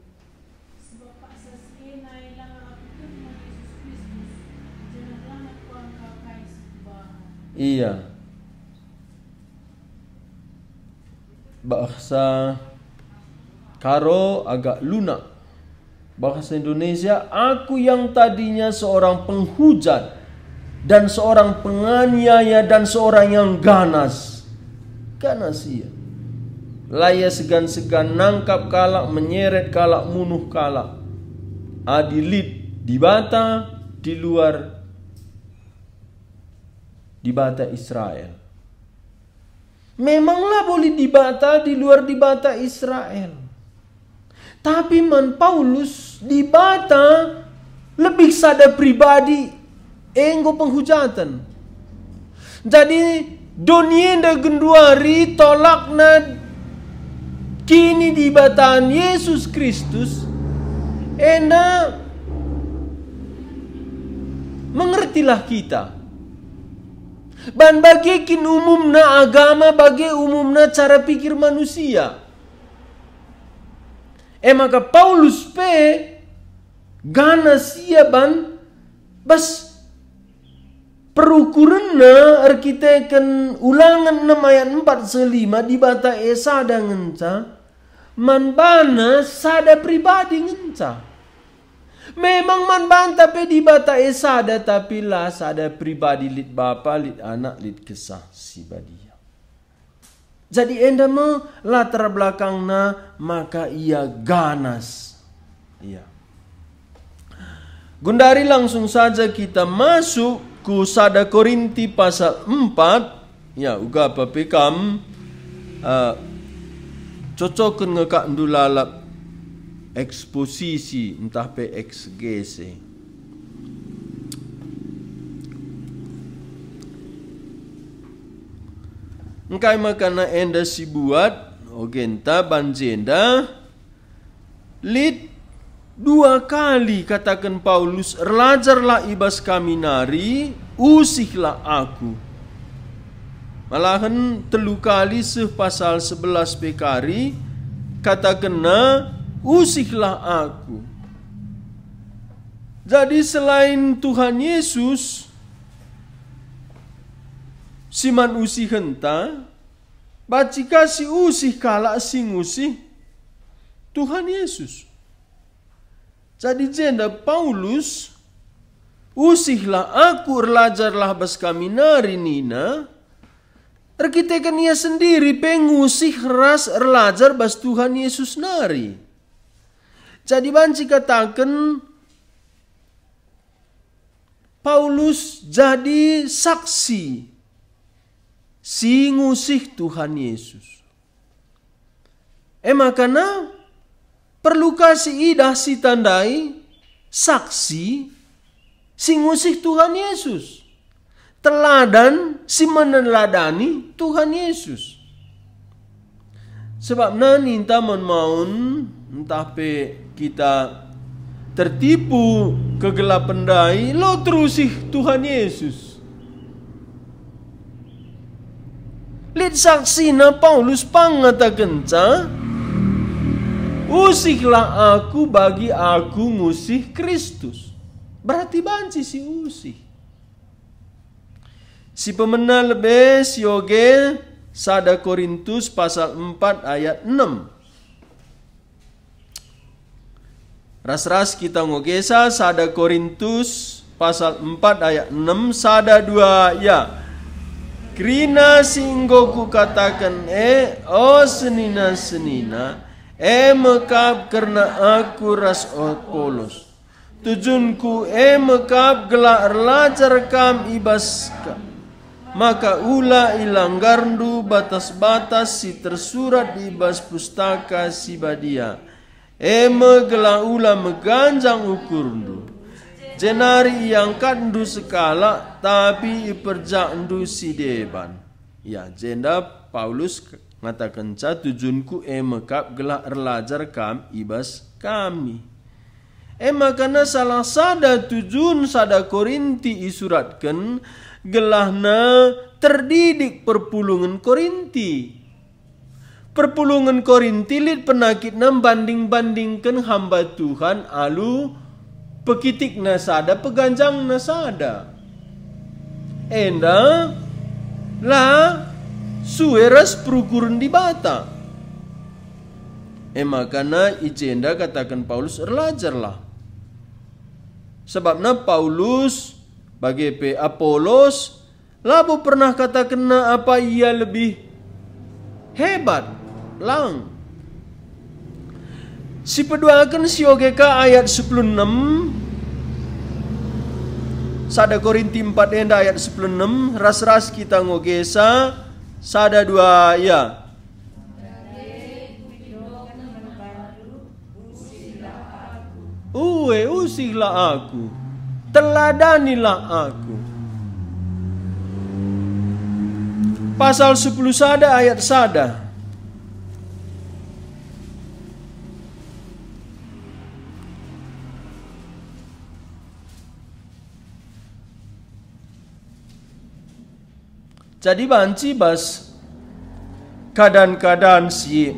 Sebab paksa si e nai langa aku tek man Jesus Kristus, janah langa kuangka kai si kubahan. Iya. Bahasa Karo agak lunak. Bahasa Indonesia, aku yang tadinya seorang penghujat dan seorang penganiaya dan seorang yang ganas. Ganas ia. La ia segan-segan nangkap kalak, menyeret kalak, munuh kalak. Adi lit Dibata di luar Dibata Israel. Memang labo lit Dibata di luar Dibata Israel. Tapi man Paulus, Dibata lebih sada pribadi, e enggo penghujaten. Jadi, doni enda genduari tolakna kinidibatan Yesus Kristus, enda mengertilah kita. Ban bage kin umumna agama, bage umumna cara pikir manusia. E maka Paulus pe ganas ia ban bas perukurenna erkiteken Ulangen enem ayat empat seh lima, Dibata e sada ngenca, man bana sada pribadi ngenca. Memang man banta pe Dibata e sada, tapi la sada pribadi, lit Bapa, lit Anak, lit Kesah Si Badia. Jadi enda me latar belakangna maka ia ganas. Iya. Gundari langsung saja kita masuk ku sada Korinti pasal empat. Ya, uga pe kam, eh, cocoken nge kak ndulalap eksposisi ntah pe eksegese. Engkai makana enda sibuat, ogenta banjenda, lit dua kali kataken Paulus, "Erlajarlah i bas kami nari, usihlah aku." Malahan telu kali seh pasal sebelas pe kari katakenna, "Usihlah aku." Jadi selain Tuhan Yesus si man usihenta, banci ka si usih kalak si ngusih Tuhan Yesus. Jadi jenda Paulus, "Usihlah aku, erlajarlah bas kami nari," nina, erkiteken ia sendiri pe ngusih ras erlajar bas Tuhan Yesus nari. Jadi banci kataken, Paulus jadi saksi si ngusih Tuhan Yesus. E makana perlu ka si idah si tandai saksi si ngusih Tuhan Yesus. Teladan si meneladani Tuhan Yesus. Sebabna ninta maun-maun, ntah pe kita tertipu kegelapen ndai, lo terusih Tuhan Yesus. Lit saksina Paulus pang ngatakenca, "Usihlah aku bagi aku ngusih Kristus." Berarti banci si usih. Si pemena lebe, si oge, sada Korintus pasal empat ayat enam. Ras-ras kita ngogesa sada Korintus pasal empat ayat enam, sada dua, ya. Kerina si enggo kukataken e, o senina-senina, e me kap kerna aku ras Apolos. Tujunku e me kap gelah erlajar kam i bas ka-, maka ula ilanggarndu batas-batas si tersurat i bas Pustaka Si Badia, e me gelah ula meganjang ukurndu, jenari iangkatndu sekalak, tapi iperjakndu si deban. Ya, jenda Paulus ngatakenca, "Tujunku e me kap gelah erlajar kam i bas kami." E makana salah sada tujun sada Korinti isuratken, gelahna terdidik perpulungen Korinti. Perpulungen Korinti lit penakitna mbanding-bandingken hamba Tuhan alu pekitikna sada, peganjangna sada. Enda la sue ras perukuren Dibata. E makana i jenda kataken Paulus, "Erlajarlah." Sebabna Paulus, bage pe Apolos, labo pernah katakenna apa ia lebih hebat, lang. Sipeduaken sioge ka ayat sepuluh enem, sada Korinti empat enda ayat sepuluh enem, ras-ras kita ngogesa, sada dua, ya. Ue, usihlah aku, teladanilah aku. Pasal sepuluh sada ayat sada. Jadi banci bas keadaan-keadaan si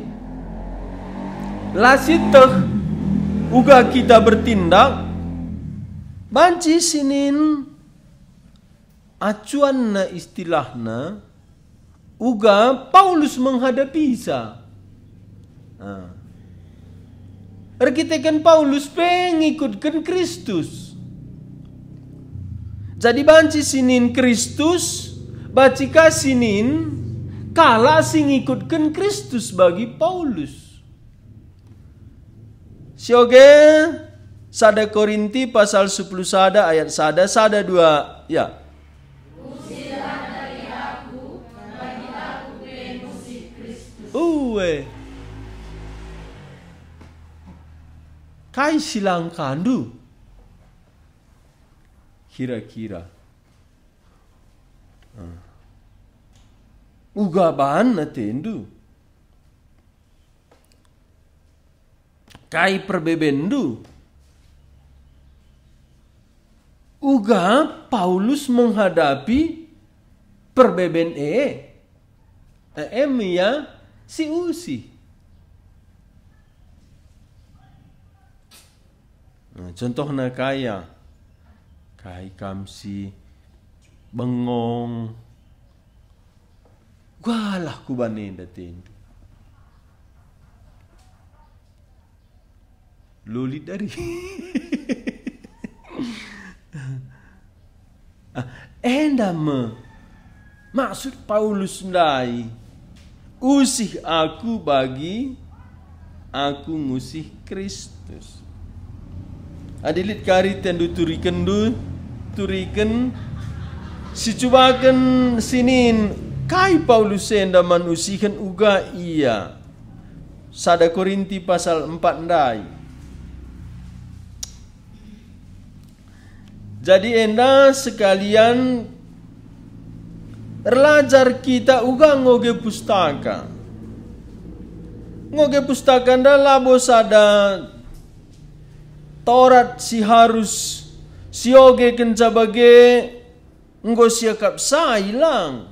la sieteh uga kita bertindak, banci sinin acuanna istilahna uga Paulus menghadepica. Ah. Erkiteken Paulus pe ngikutken Kristus. Jadi banci sinin Kristus, banci ka sinin kalak si ngikutken Kristus bagi Paulus. Sioge, sada Korinti pasal sepuluh sada ayat sada, sada dua, ya. Ue. Kai si langkandu? Kira-kira. Ah. Uga ban atendu. Kai perbebenndu? Uga Paulus menghadapi perbeben e. Em ia si usih. Nah, contohna kai ya? Kai kam si bengong? Ugalah kuban enda atendu. Lolit dari. Ah, enda me maksud Paulus ndai, "Usih aku bagi aku ngusih Kristus." Adi lit kari tendu turikenndu, turiken, sicubaken sinin kai Paulus enda man usihen uga ia. Sada Korinti pasal empat ndai. Jadi enda sekalian erlajar kita uga ngoge pustaka. Ngoge pustaka enda labo sada Torat si harus sioge kenca bage enggo siakap sai lang.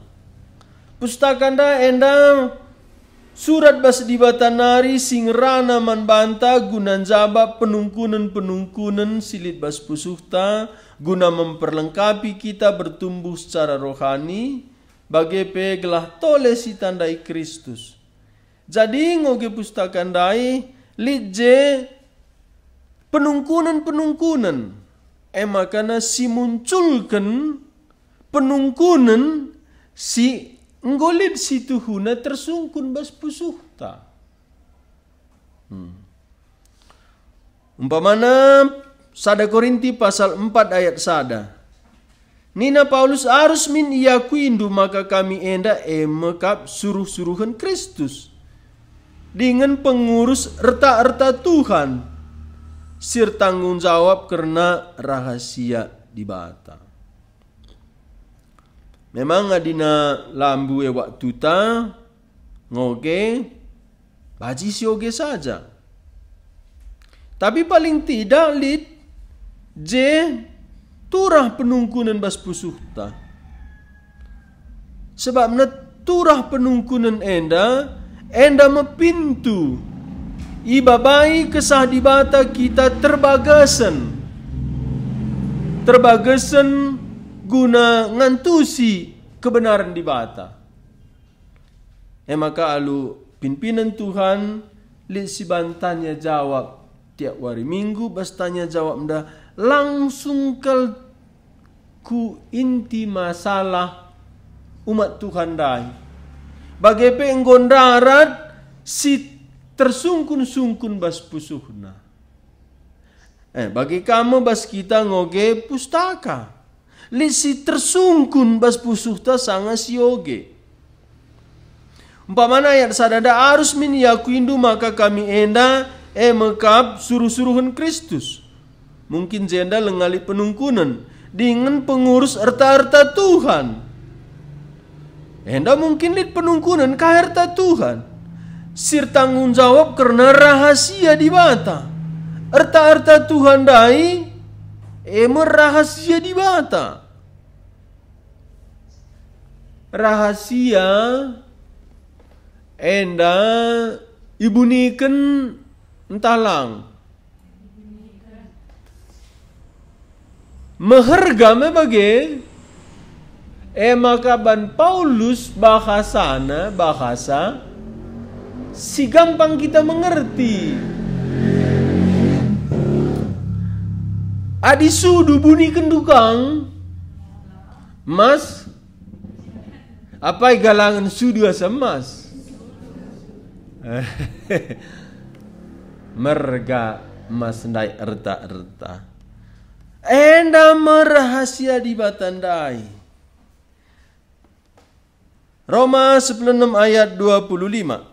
Pustaka enda enda surat bas Dibata nari si ngerana man banta guna njabap penungkunen-penungkunen si lit bas pusuhta, guna memperlengkapi kita bertumbuh secara rohani, bage pe gelah tole sitandai Kristus. Jadi ngoge pustaka ndai lit je penungkunen-penungkunen, e makana si munculken penungkunen si enggo lit si tuhuna tersungkun bas pusuhta. Hmm. Umpamana, sada Korinti pasal empat ayat sada. Nina Paulus, "Arus min iakuindu maka kami enda e me kap suruh-suruhen Kristus, dingen pengurus erta-erta Tuhan, si ertanggung jawab kerna rahasia Dibata." Memang adina lambu e waktuta, ngoge, baji si oge saja. Tapi paling tidak lit je turah penungkunen bas pusuhta. Sebabna turah penungkunen enda, enda me pintu ibabai Kesah Dibata kita terbagasen. Terbagasen guna ngantusi kebenaran Dibata. E maka alu pinpinen Tuhan, lit si ban tanya jawab tiap wari Minggu, bas tanya jawabnda langsung kal ku inti masalah umat Tuhan ndai. Bage pe enggo ndarat si tersungkun-sungkun bas pusuhna. Eh, bage ka me bas kita ngoge pustaka. Lit si tersungkun bas pusuhta sanga si oge. Umpamana ayat sada enda, "Arus min iakuindu maka kami enda e me kap suruh-suruhen Kristus." Mungkin jenda lenga lit penungkunen, dingen pengurus erta-erta Tuhan. Enda mungkin lit penungkunen ka erta Tuhan, si ertanggung jawab kerna rahasia Dibata. Erta-erta Tuhan ndai, e me rahasia Dibata. Rahasia enda ibuniken ntah lang. Meherga me bage, e maka ban Paulus bahasana bahasa si gampang kita mengerti. Adi sudu buniken dukang, mas, apai galangen sudu asa emas? Merga emas ndai erta-erta. Enda me rahasia Dibata ndai. Roma sepuluh enam ayat dua puluh lima.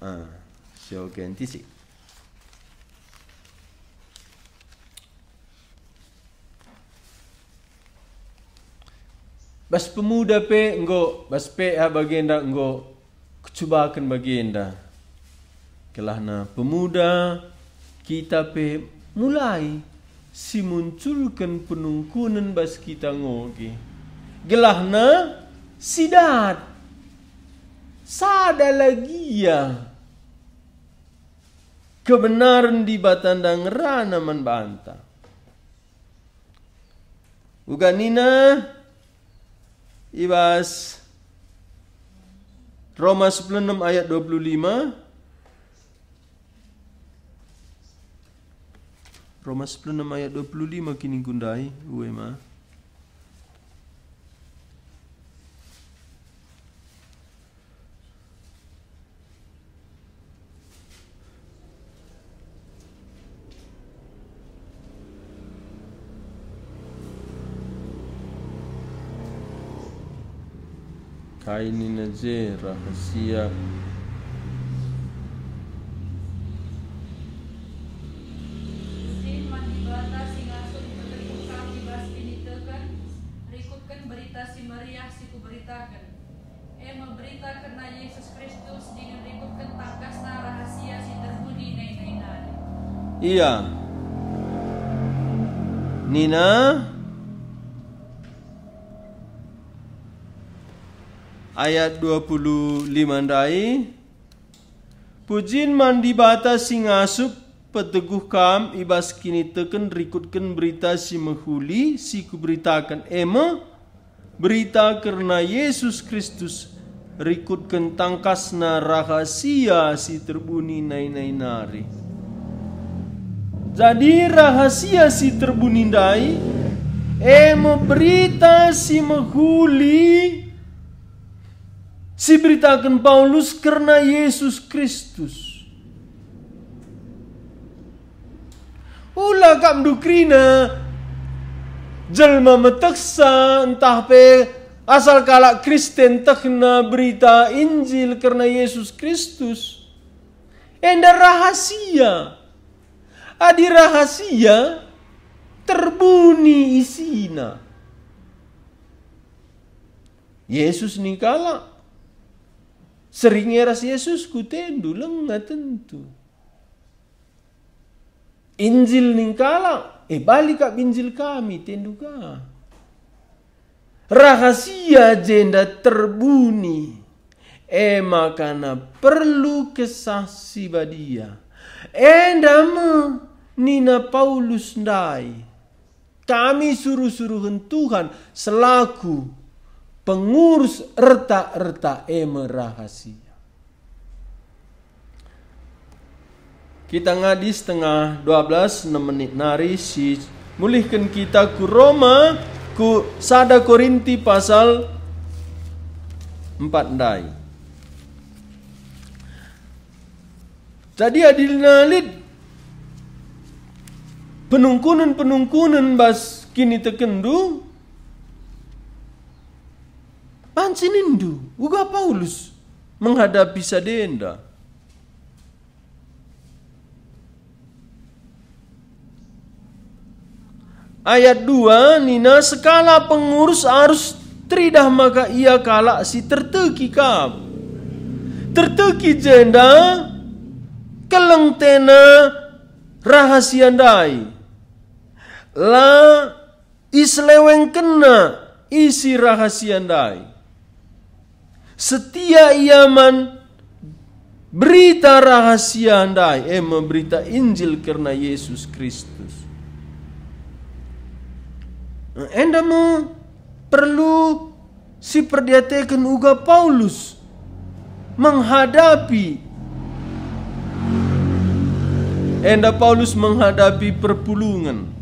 Ah, siogen tisik. Bas pemuda pe enggo, bas P A bagenda enggo kucubaken bagenda. Gelahna pemuda kita pe mulai si munculken penungkunen bas kita ngoge. Gelahna si dat sada lagia kebenaren Dibata ngerana man banta. Uga nina i bas Roma sepuluh enam ayat dua puluh lima, Roma sepuluh enam ayat dua puluh lima kin enggo ndai, ue ma. Kai nina je rahasia? Puji man Dibata si ngasup peteguh kami bas kiniteken, rikutken Berita Si Meriah si kuberitaken. E me berita kerna Jesus Kristus dingen rikutken tangkasna rahasia si terbuni nai-nai nari. Ia nina, ayat dua puluh lima ndai, "Pujin man Dibata si ngasup peteguh kam i bas kiniteken rikutken Berita Si Mehuli si kuberitaken, e me Berita kerna Yesus Kristus rikutken tangkasna rahasia si terbuni nai-nai nari. Jadi, rahasia si terbuni ndai, e me berita si mehuli si beritaken Paulus kerna Yesus Kristus. Ula kap ndu kerina jelma metehsa ntah pe asal kalak Kristen tehna berita Injil kerna Yesus Kristus. Enda rahasia. Adi rahasia, terbuni isina. Yesus nina kalak, "Sering e ras Yesus kutendu, langa tentu." Injil nina kalak, "E, bali kap Injil kami, tendu ka." Rahasia jenda terbuni, e maka perlu Kesah Si Badia. Enda me nina Paulus ndai, "Kami suruh-suruhen Tuhan selaku pengurus erta-erta, e me rahasia." Kita ngadi setengah dua belas, enam menit nari si mulihken kita ku Roma, ku sada Korinti pasal empat ndai. Jadi, adina lit penungkunen-penungkunen bas kinitekenndu, banci nindu, uga Paulus menghadapi sadenda. Ayat dua nina, "Sekalak pengurus arus teridah maka ia kalak si terteki kap." Terteki jenda keleng tena rahasia ndai. La iselewengkenna isi rahasia ndai. Setia ia man berita rahasia ndai, e me berita Injil kerna Yesus Kristus. Enda me perlu si perdiateken uga Paulus menghadapi, enda Paulus menghadapi perpulungen.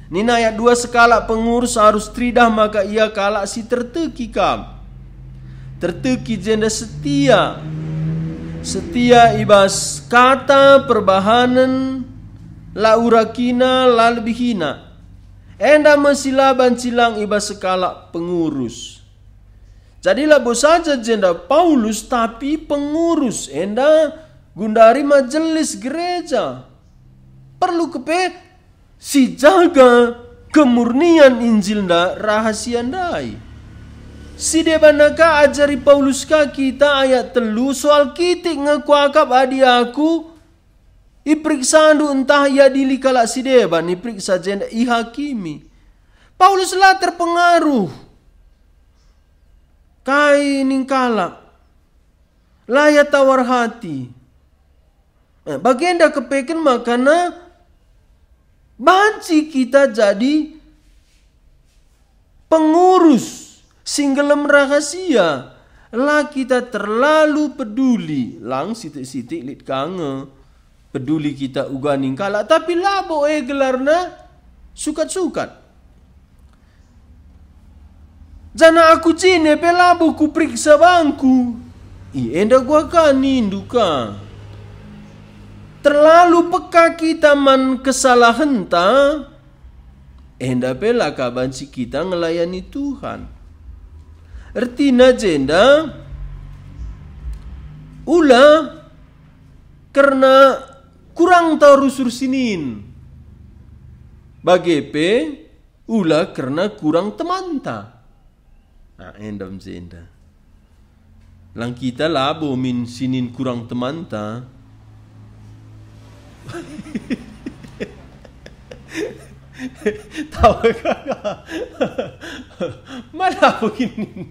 Nina ayat dua, "Sekalak pengurus arus teridah maka ia kalak si terteki kap." Terteki jenda setia. Setia i bas kata, perbahanen, la urakina, la lebihina. Enda me si la banci lang i bas sekalak pengurus. Jadi labo saja jenda Paulus, tapi pengurus, enda gundari majelis gereja. Perlu kepe sijaga kemurnian Injil nda rahasia ndai. Si deban ka ajari Paulus ka kita, ayat telu, "Soal kitik nge kuakap adi aku iperiksandu ntah iadili kalak si deban, iperiksa jenda ihakimi." Paulus la terpengaruh kai ning kalak, la ia tawar hati. Eh, bagenda kepeken maka banci kita jadi pengurus si nggelem rahasia, la kita terlalu peduli, lang sitik-sitik lit ka nge peduli kita uga ning kalak, tapi labo e gelarna sukat-sukat. Janah aku jine pe labo kuperiksa bangku. I enda gua ka nindu ka. Terlalu peka kita man kesalahenta, enda pe la ka banci kita ngelayani Tuhan. Ertina jenda, ula kerna kurangta rusur sinin. Bage pe, ula kerna kurang temanta. Nah, enda me jenda. Lang kita labo min sinin kurang temanta. Tawa kaka. Mana begini?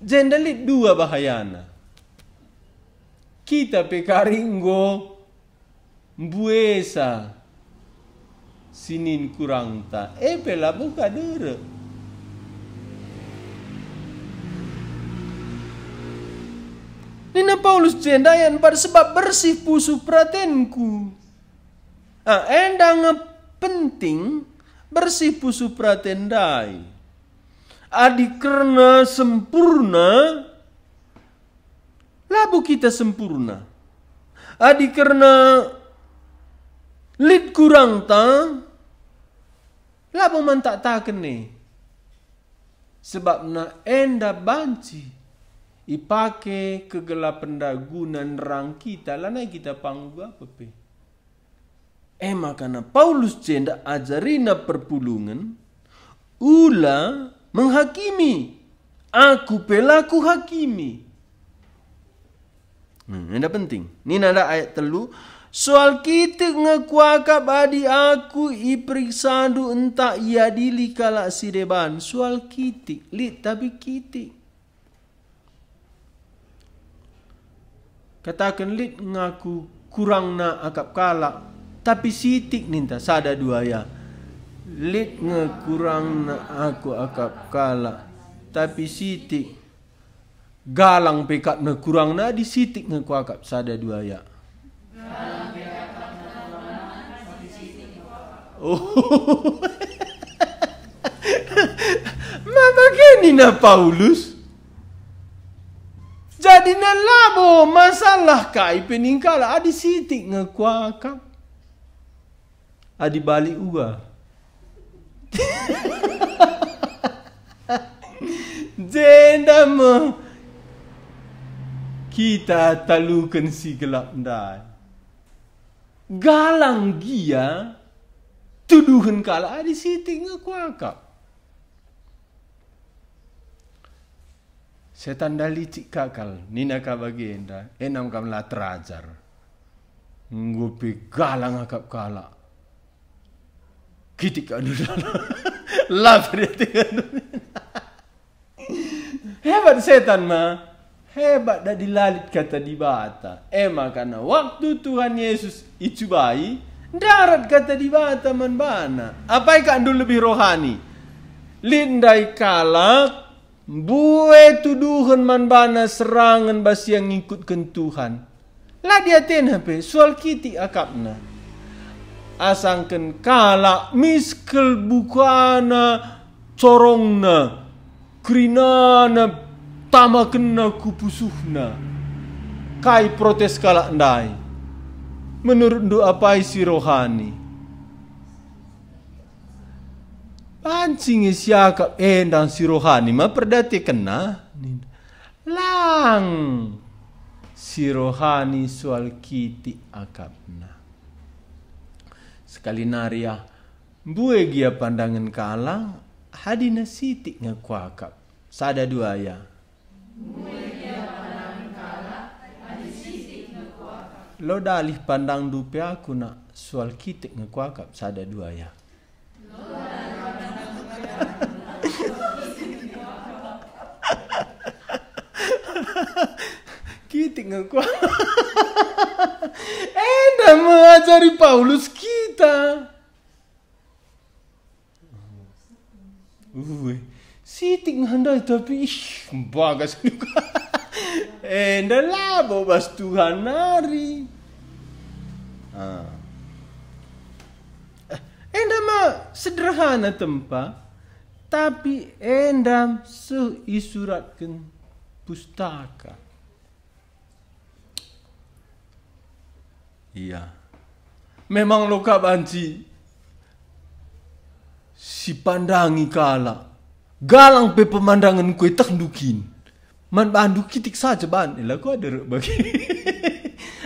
Jenda lit dua bahayana. Kita pe kari enggo mbuesa sinin kurangta, e pe labo ka derek. Nina Paulus jenda, "Enda sebab bersih pusuh peratenku." Ah, enda nge penting, bersih pusuh peraten ndai. Adi kerna sempurna, labo kita sempurna. Adi kerna lit kurangta, labo man taktaken e. Sebabna enda banci ipake kegelapenda guna nerang kita, lanai kita panggup apa pe. E maka na Paulus jenda ajarina perpulungen, "Ula menghakimi, aku pe la kuhakimi." Hmm, enda penting. Nina nda ayat telu, "Soal kitik nge kuakap adi aku iperiksandu ntah iadili kalak si deban." Soal kitik, lit tapi kitik. Kataken, "Lit nge aku kurangna akap kalak, tapi sitik," ninta, sada dua ya. "Lit nge kurangna aku akap kalak, tapi sitik. Galang pe akapna kurangna adi sitik nge kuakap," sada dua ya. Oh. Ma bage nina Paulus? Jadina labo masalah kai pe ning kalak adi sitik nge kuakap. Adi bali ua. Jenda me kita taluken si gelap ndai. Galang gia tuduhen kalak adi sitik nge kuakap. Setan nda licik ka kal, nina ka bagenda, e nang kam la terajar. Enggo pe galang akap kalak. Kitik ka dulu. La perhatikan. Hebat setan ma. Hebat dadi la lit kata Dibata. E maka na waktu Tuhan Yesus icubai, ndarat kata Dibata man bana. Apai kak ndul lebih rohani? Lit ndai kalak, mbue tuduhen man bana serangen bas ia ngikutken Tuhan. La diatena pe, soal kitik akapna. Asangken kalak miskel bukana, corongna, kerinana, tamakenna ku pusuhna. Kai protes kalak ndai? Menurutndu apai si rohani? Banci nge siakap enda si rohani ma perdatikenna. Lang si rohani soal kitik akapna. Sekali nari ah, mbue gia pandangen kalak, adina sitik nge kuakap. Sada dua ya. Lo dalih pandangndu pe aku nak, soal kitik nge kuakap, sada dua ya. Kitik nge kuakap. Enda me ajari Paulus kita. Ue, sitik nge ndai, tapi ih, mbagas juga. Enda labo bas Tuhan nari. Ah. Eh, enda ma sederhana tempa, tapi enda seh isuratken pustaka. Iya. Memang lo ka banci sipandangi kalak. Galang pe pemandangen ku ietehndu kin. Man bandu kitik saja ban, ela ku ada rek bagi.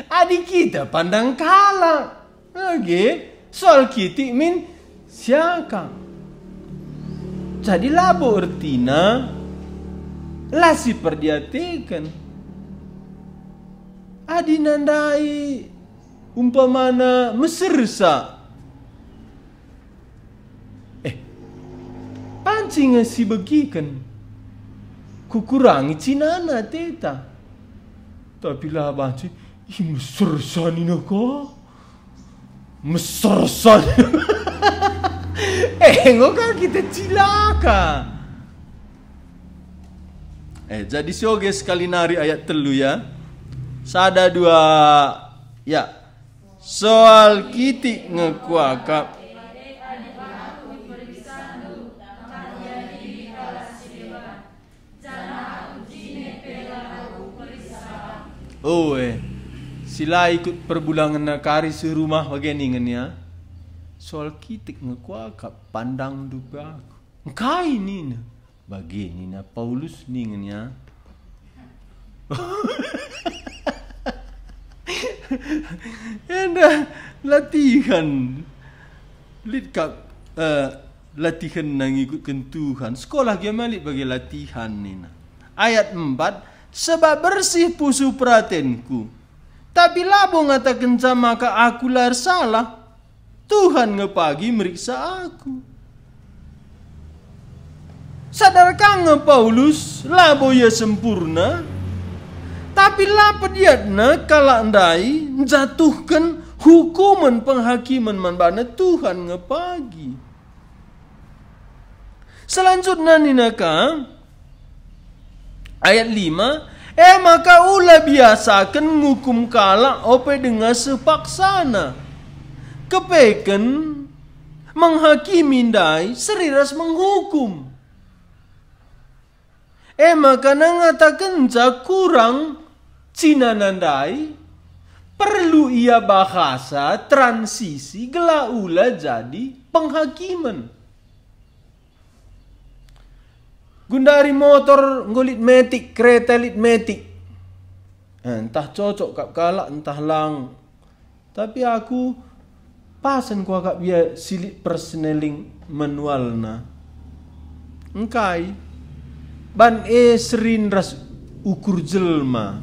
Adi kita pandang kalak. Age, soal kitik min siakap. Jadi labo ertina la siperdiateken. Adi nandai umpamana mesersa. Eh, banci nge sibegiken. Kukurangi cinana ateta. Tapi la banci, ih, mesersa nina ka. Mesersa. Eh, enggo ka kita cilaka. Eh, jadi sioge sekali nari ayat telu ya. Sada dua, ya. Soal kitik nge kuakap. Oe, si la ikut perbulangenna kari serumah bage ningen ia. Soal kitik nge kuakap, pandangndu pe aku. Engkai nina? Bage nina Paulus ningen ia. Enda latihan. Lit kap, eh, latihenna ngikutken Tuhan. Sekolah gia ma lit bage latihan nina. Ayat empat, "Sebab bersih pusuh peratenku. Tapi labo ngatakenca maka aku la ersalah. Tuhan nge pagi meriksa aku." Sadar ka nge Paulus, labo ia sempurna, tapi la pediatna kalak ndai njatuhken hukumen penghakimen man bana, Tuhan nge pagi. Selanjutna nina ka, ayat lima, "E maka ula biasaken ngukum kalak ope denga seh paksana. Kepeken menghakimi ndai seri ras menghukum." E maka ngatakenca kurang cinana ndai, perlu ia bahasa transisi gelah ula jadi penghakimen. Gundari motor enggo lit metik, kereta lit metik. Eh, ntah cocok kap kalak, ntah lang. Tapi aku pasen kuakap ia si lit persneling manualna. Engkai? Ban e serin ras ukur jelma.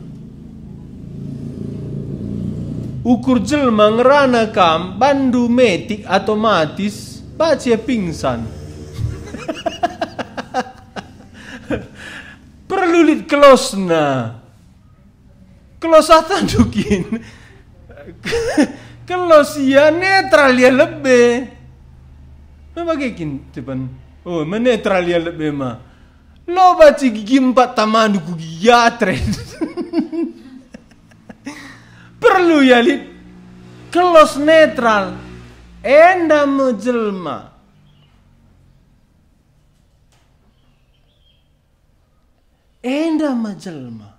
Ukur jelma ngerana kam, banndu metik otomatis banci ia pingsan. Perlu lit kelosna. Kelos atandu kin. Kelos ia, netral ia lebe. Me bage kin, ceban. Oh, me netral ia lebe ma. Lo banci gigi empat tamandu ku gigi atre. Perlu ia lit kelos netral. Enda me jelma. Enda me jelma.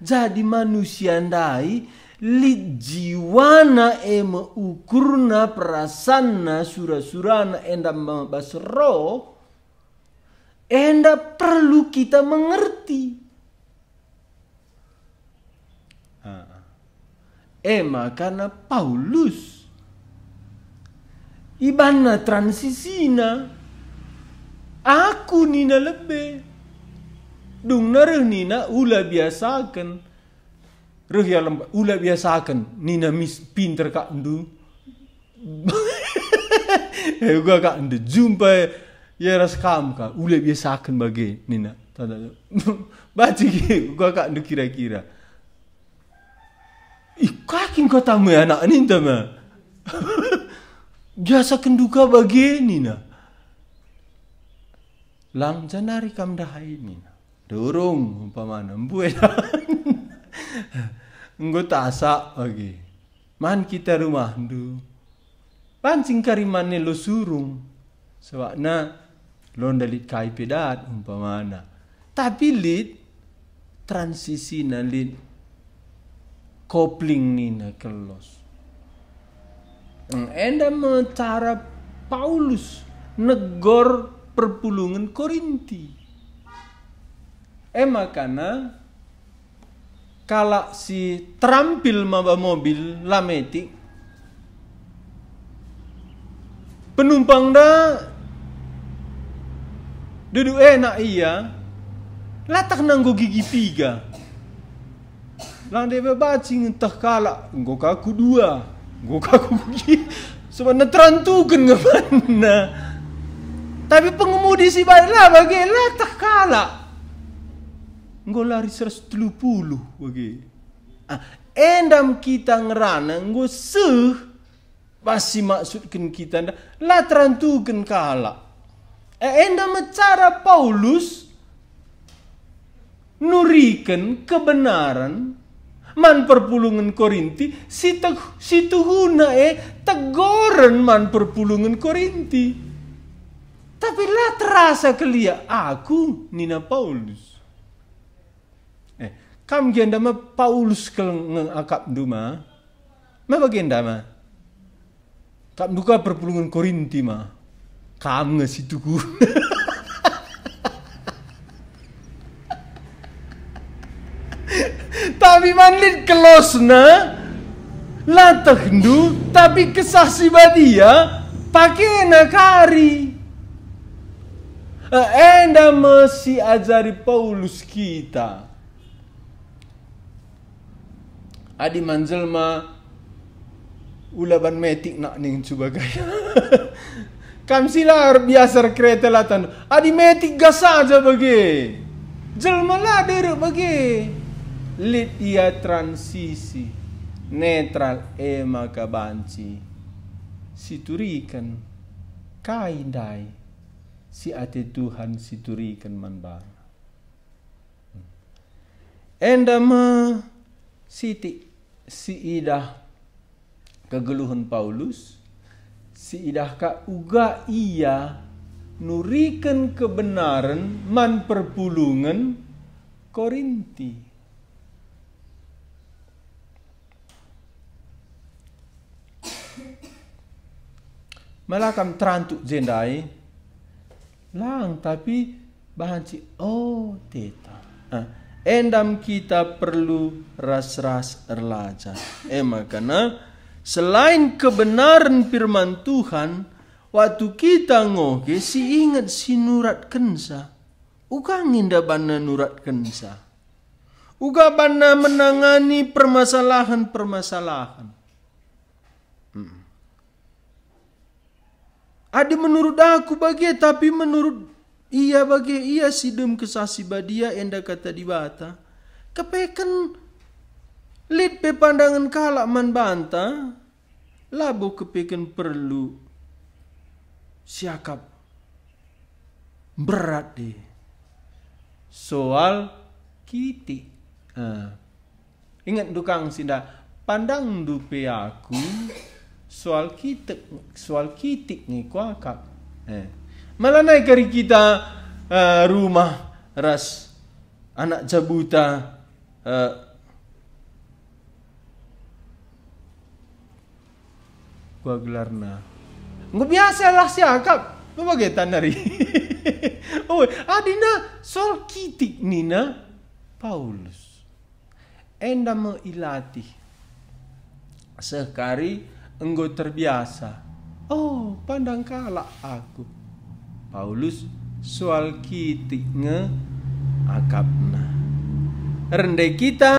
Jadi manusia ndai lit jiwana, e me ukurna, perasanna, sura-surana, enda me bas roh, enda perlu kita mengerti. Ah. E maka Paulus, ibanna transisina, aku nina lebe. Dungna reh nina, ula biasaken. Reh ia lemba, ula biasaken, nina mis, pinter kak ndu. Eh, uga kak ndu jumpa ia ras kam ka, ula biasaken bage, nina. Tanda. Banci uga kak ndu kira-kira. Ih, kakin kata me anak ninta me. Biasaken ndu ka bage, nina. Lang janari kam ndai, nina. Durung, umpamana, mbue. Enggo tasak bage. Man kita rumahndu. Banci kari man elo surung. Sabapna londa lit kai pe dat umpamana. Tapi lit transisina, lit kopling nina kelos. Enda me cara Paulus negor perpulungen Korinti. E makana kalak si terampil maba mobil la metik, penumpangna duduk enak ia, latah nanggo gigi piga. Lang deba banci ngenteh kalak, enggo ka ku dua, enggo ka ku gigi, sebabna terantuken ngebanna. Tapi pengemudi si baik la bage, latah kalak. Enggo lari seratus telu puluh bage. Ah, endam kita ngerana enggo seh. Pas si maksudken kita enda, la terantuken kalak. E, enda me cara Paulus nuriken kebenaren man perpulungen Korinti, si teg-, si tuhuna e tegoren man perpulungen Korinti. Tapi la terasa keliak aku, nina Paulus. Eh, kam gia enda me Paulus kal nge akapndu ma? Ma bagenda ma? Akapndu ka perpulungen Korinti ma? Kam nge si tuhu. Tapi man lit kelosna, la tehndu, tapi Kesah Si Badia pakena kari. Eh, enda me si ajari Paulus kita. Adi man jelma, ula ban metik nak ning cuba gaya. Kam si la erbiasa erkereta la tandu. Adi metik gas saja bage. Jelma la derek bage. Lit ia transisi. Netral e maka banci. Situriken. Kai ndai. Si ate Tuhan situriken man bana. Enda me sitik si idah kegeluhen Paulus, si idah ka uga ia nuriken kebenaren man perpulungen Korinti. Mala kam terantuk je ndai? Lang, tapi banci, oh, teta. Ah, endam kita perlu ras-ras erlajar. E makana, selain kebenaren firman Tuhan, waktu kita ngoge si inget si nuratkensa. Uga nge enda banna nuratkensa. Uga banna menangani permasalahen-permasalahen. Hmm. Adi menurut aku bage, tapi menurut ia bage, ia si dem Kesah Si Badia enda Kata Dibata. Kepeken lit pe pandangen kalak man banta, labo kepeken perlu siakap mberat deh. Soal kitik. Ah. Inget ndu kang si enda, pandangndu pe aku, soal kitik, soal kitik nge kuakap. Eh. Mala nai kari kita, eh, rumah ras anak jabuta, eh, Kuga gelarna? Enggo biasa lah siakap, bage tan nari. Oh, adina soal kitik nina Paulus. Enda me ilatih. Seh kari enggo terbiasa. Oh, pandang kalak aku. Paulus soal kitik nge akapna. Rende kita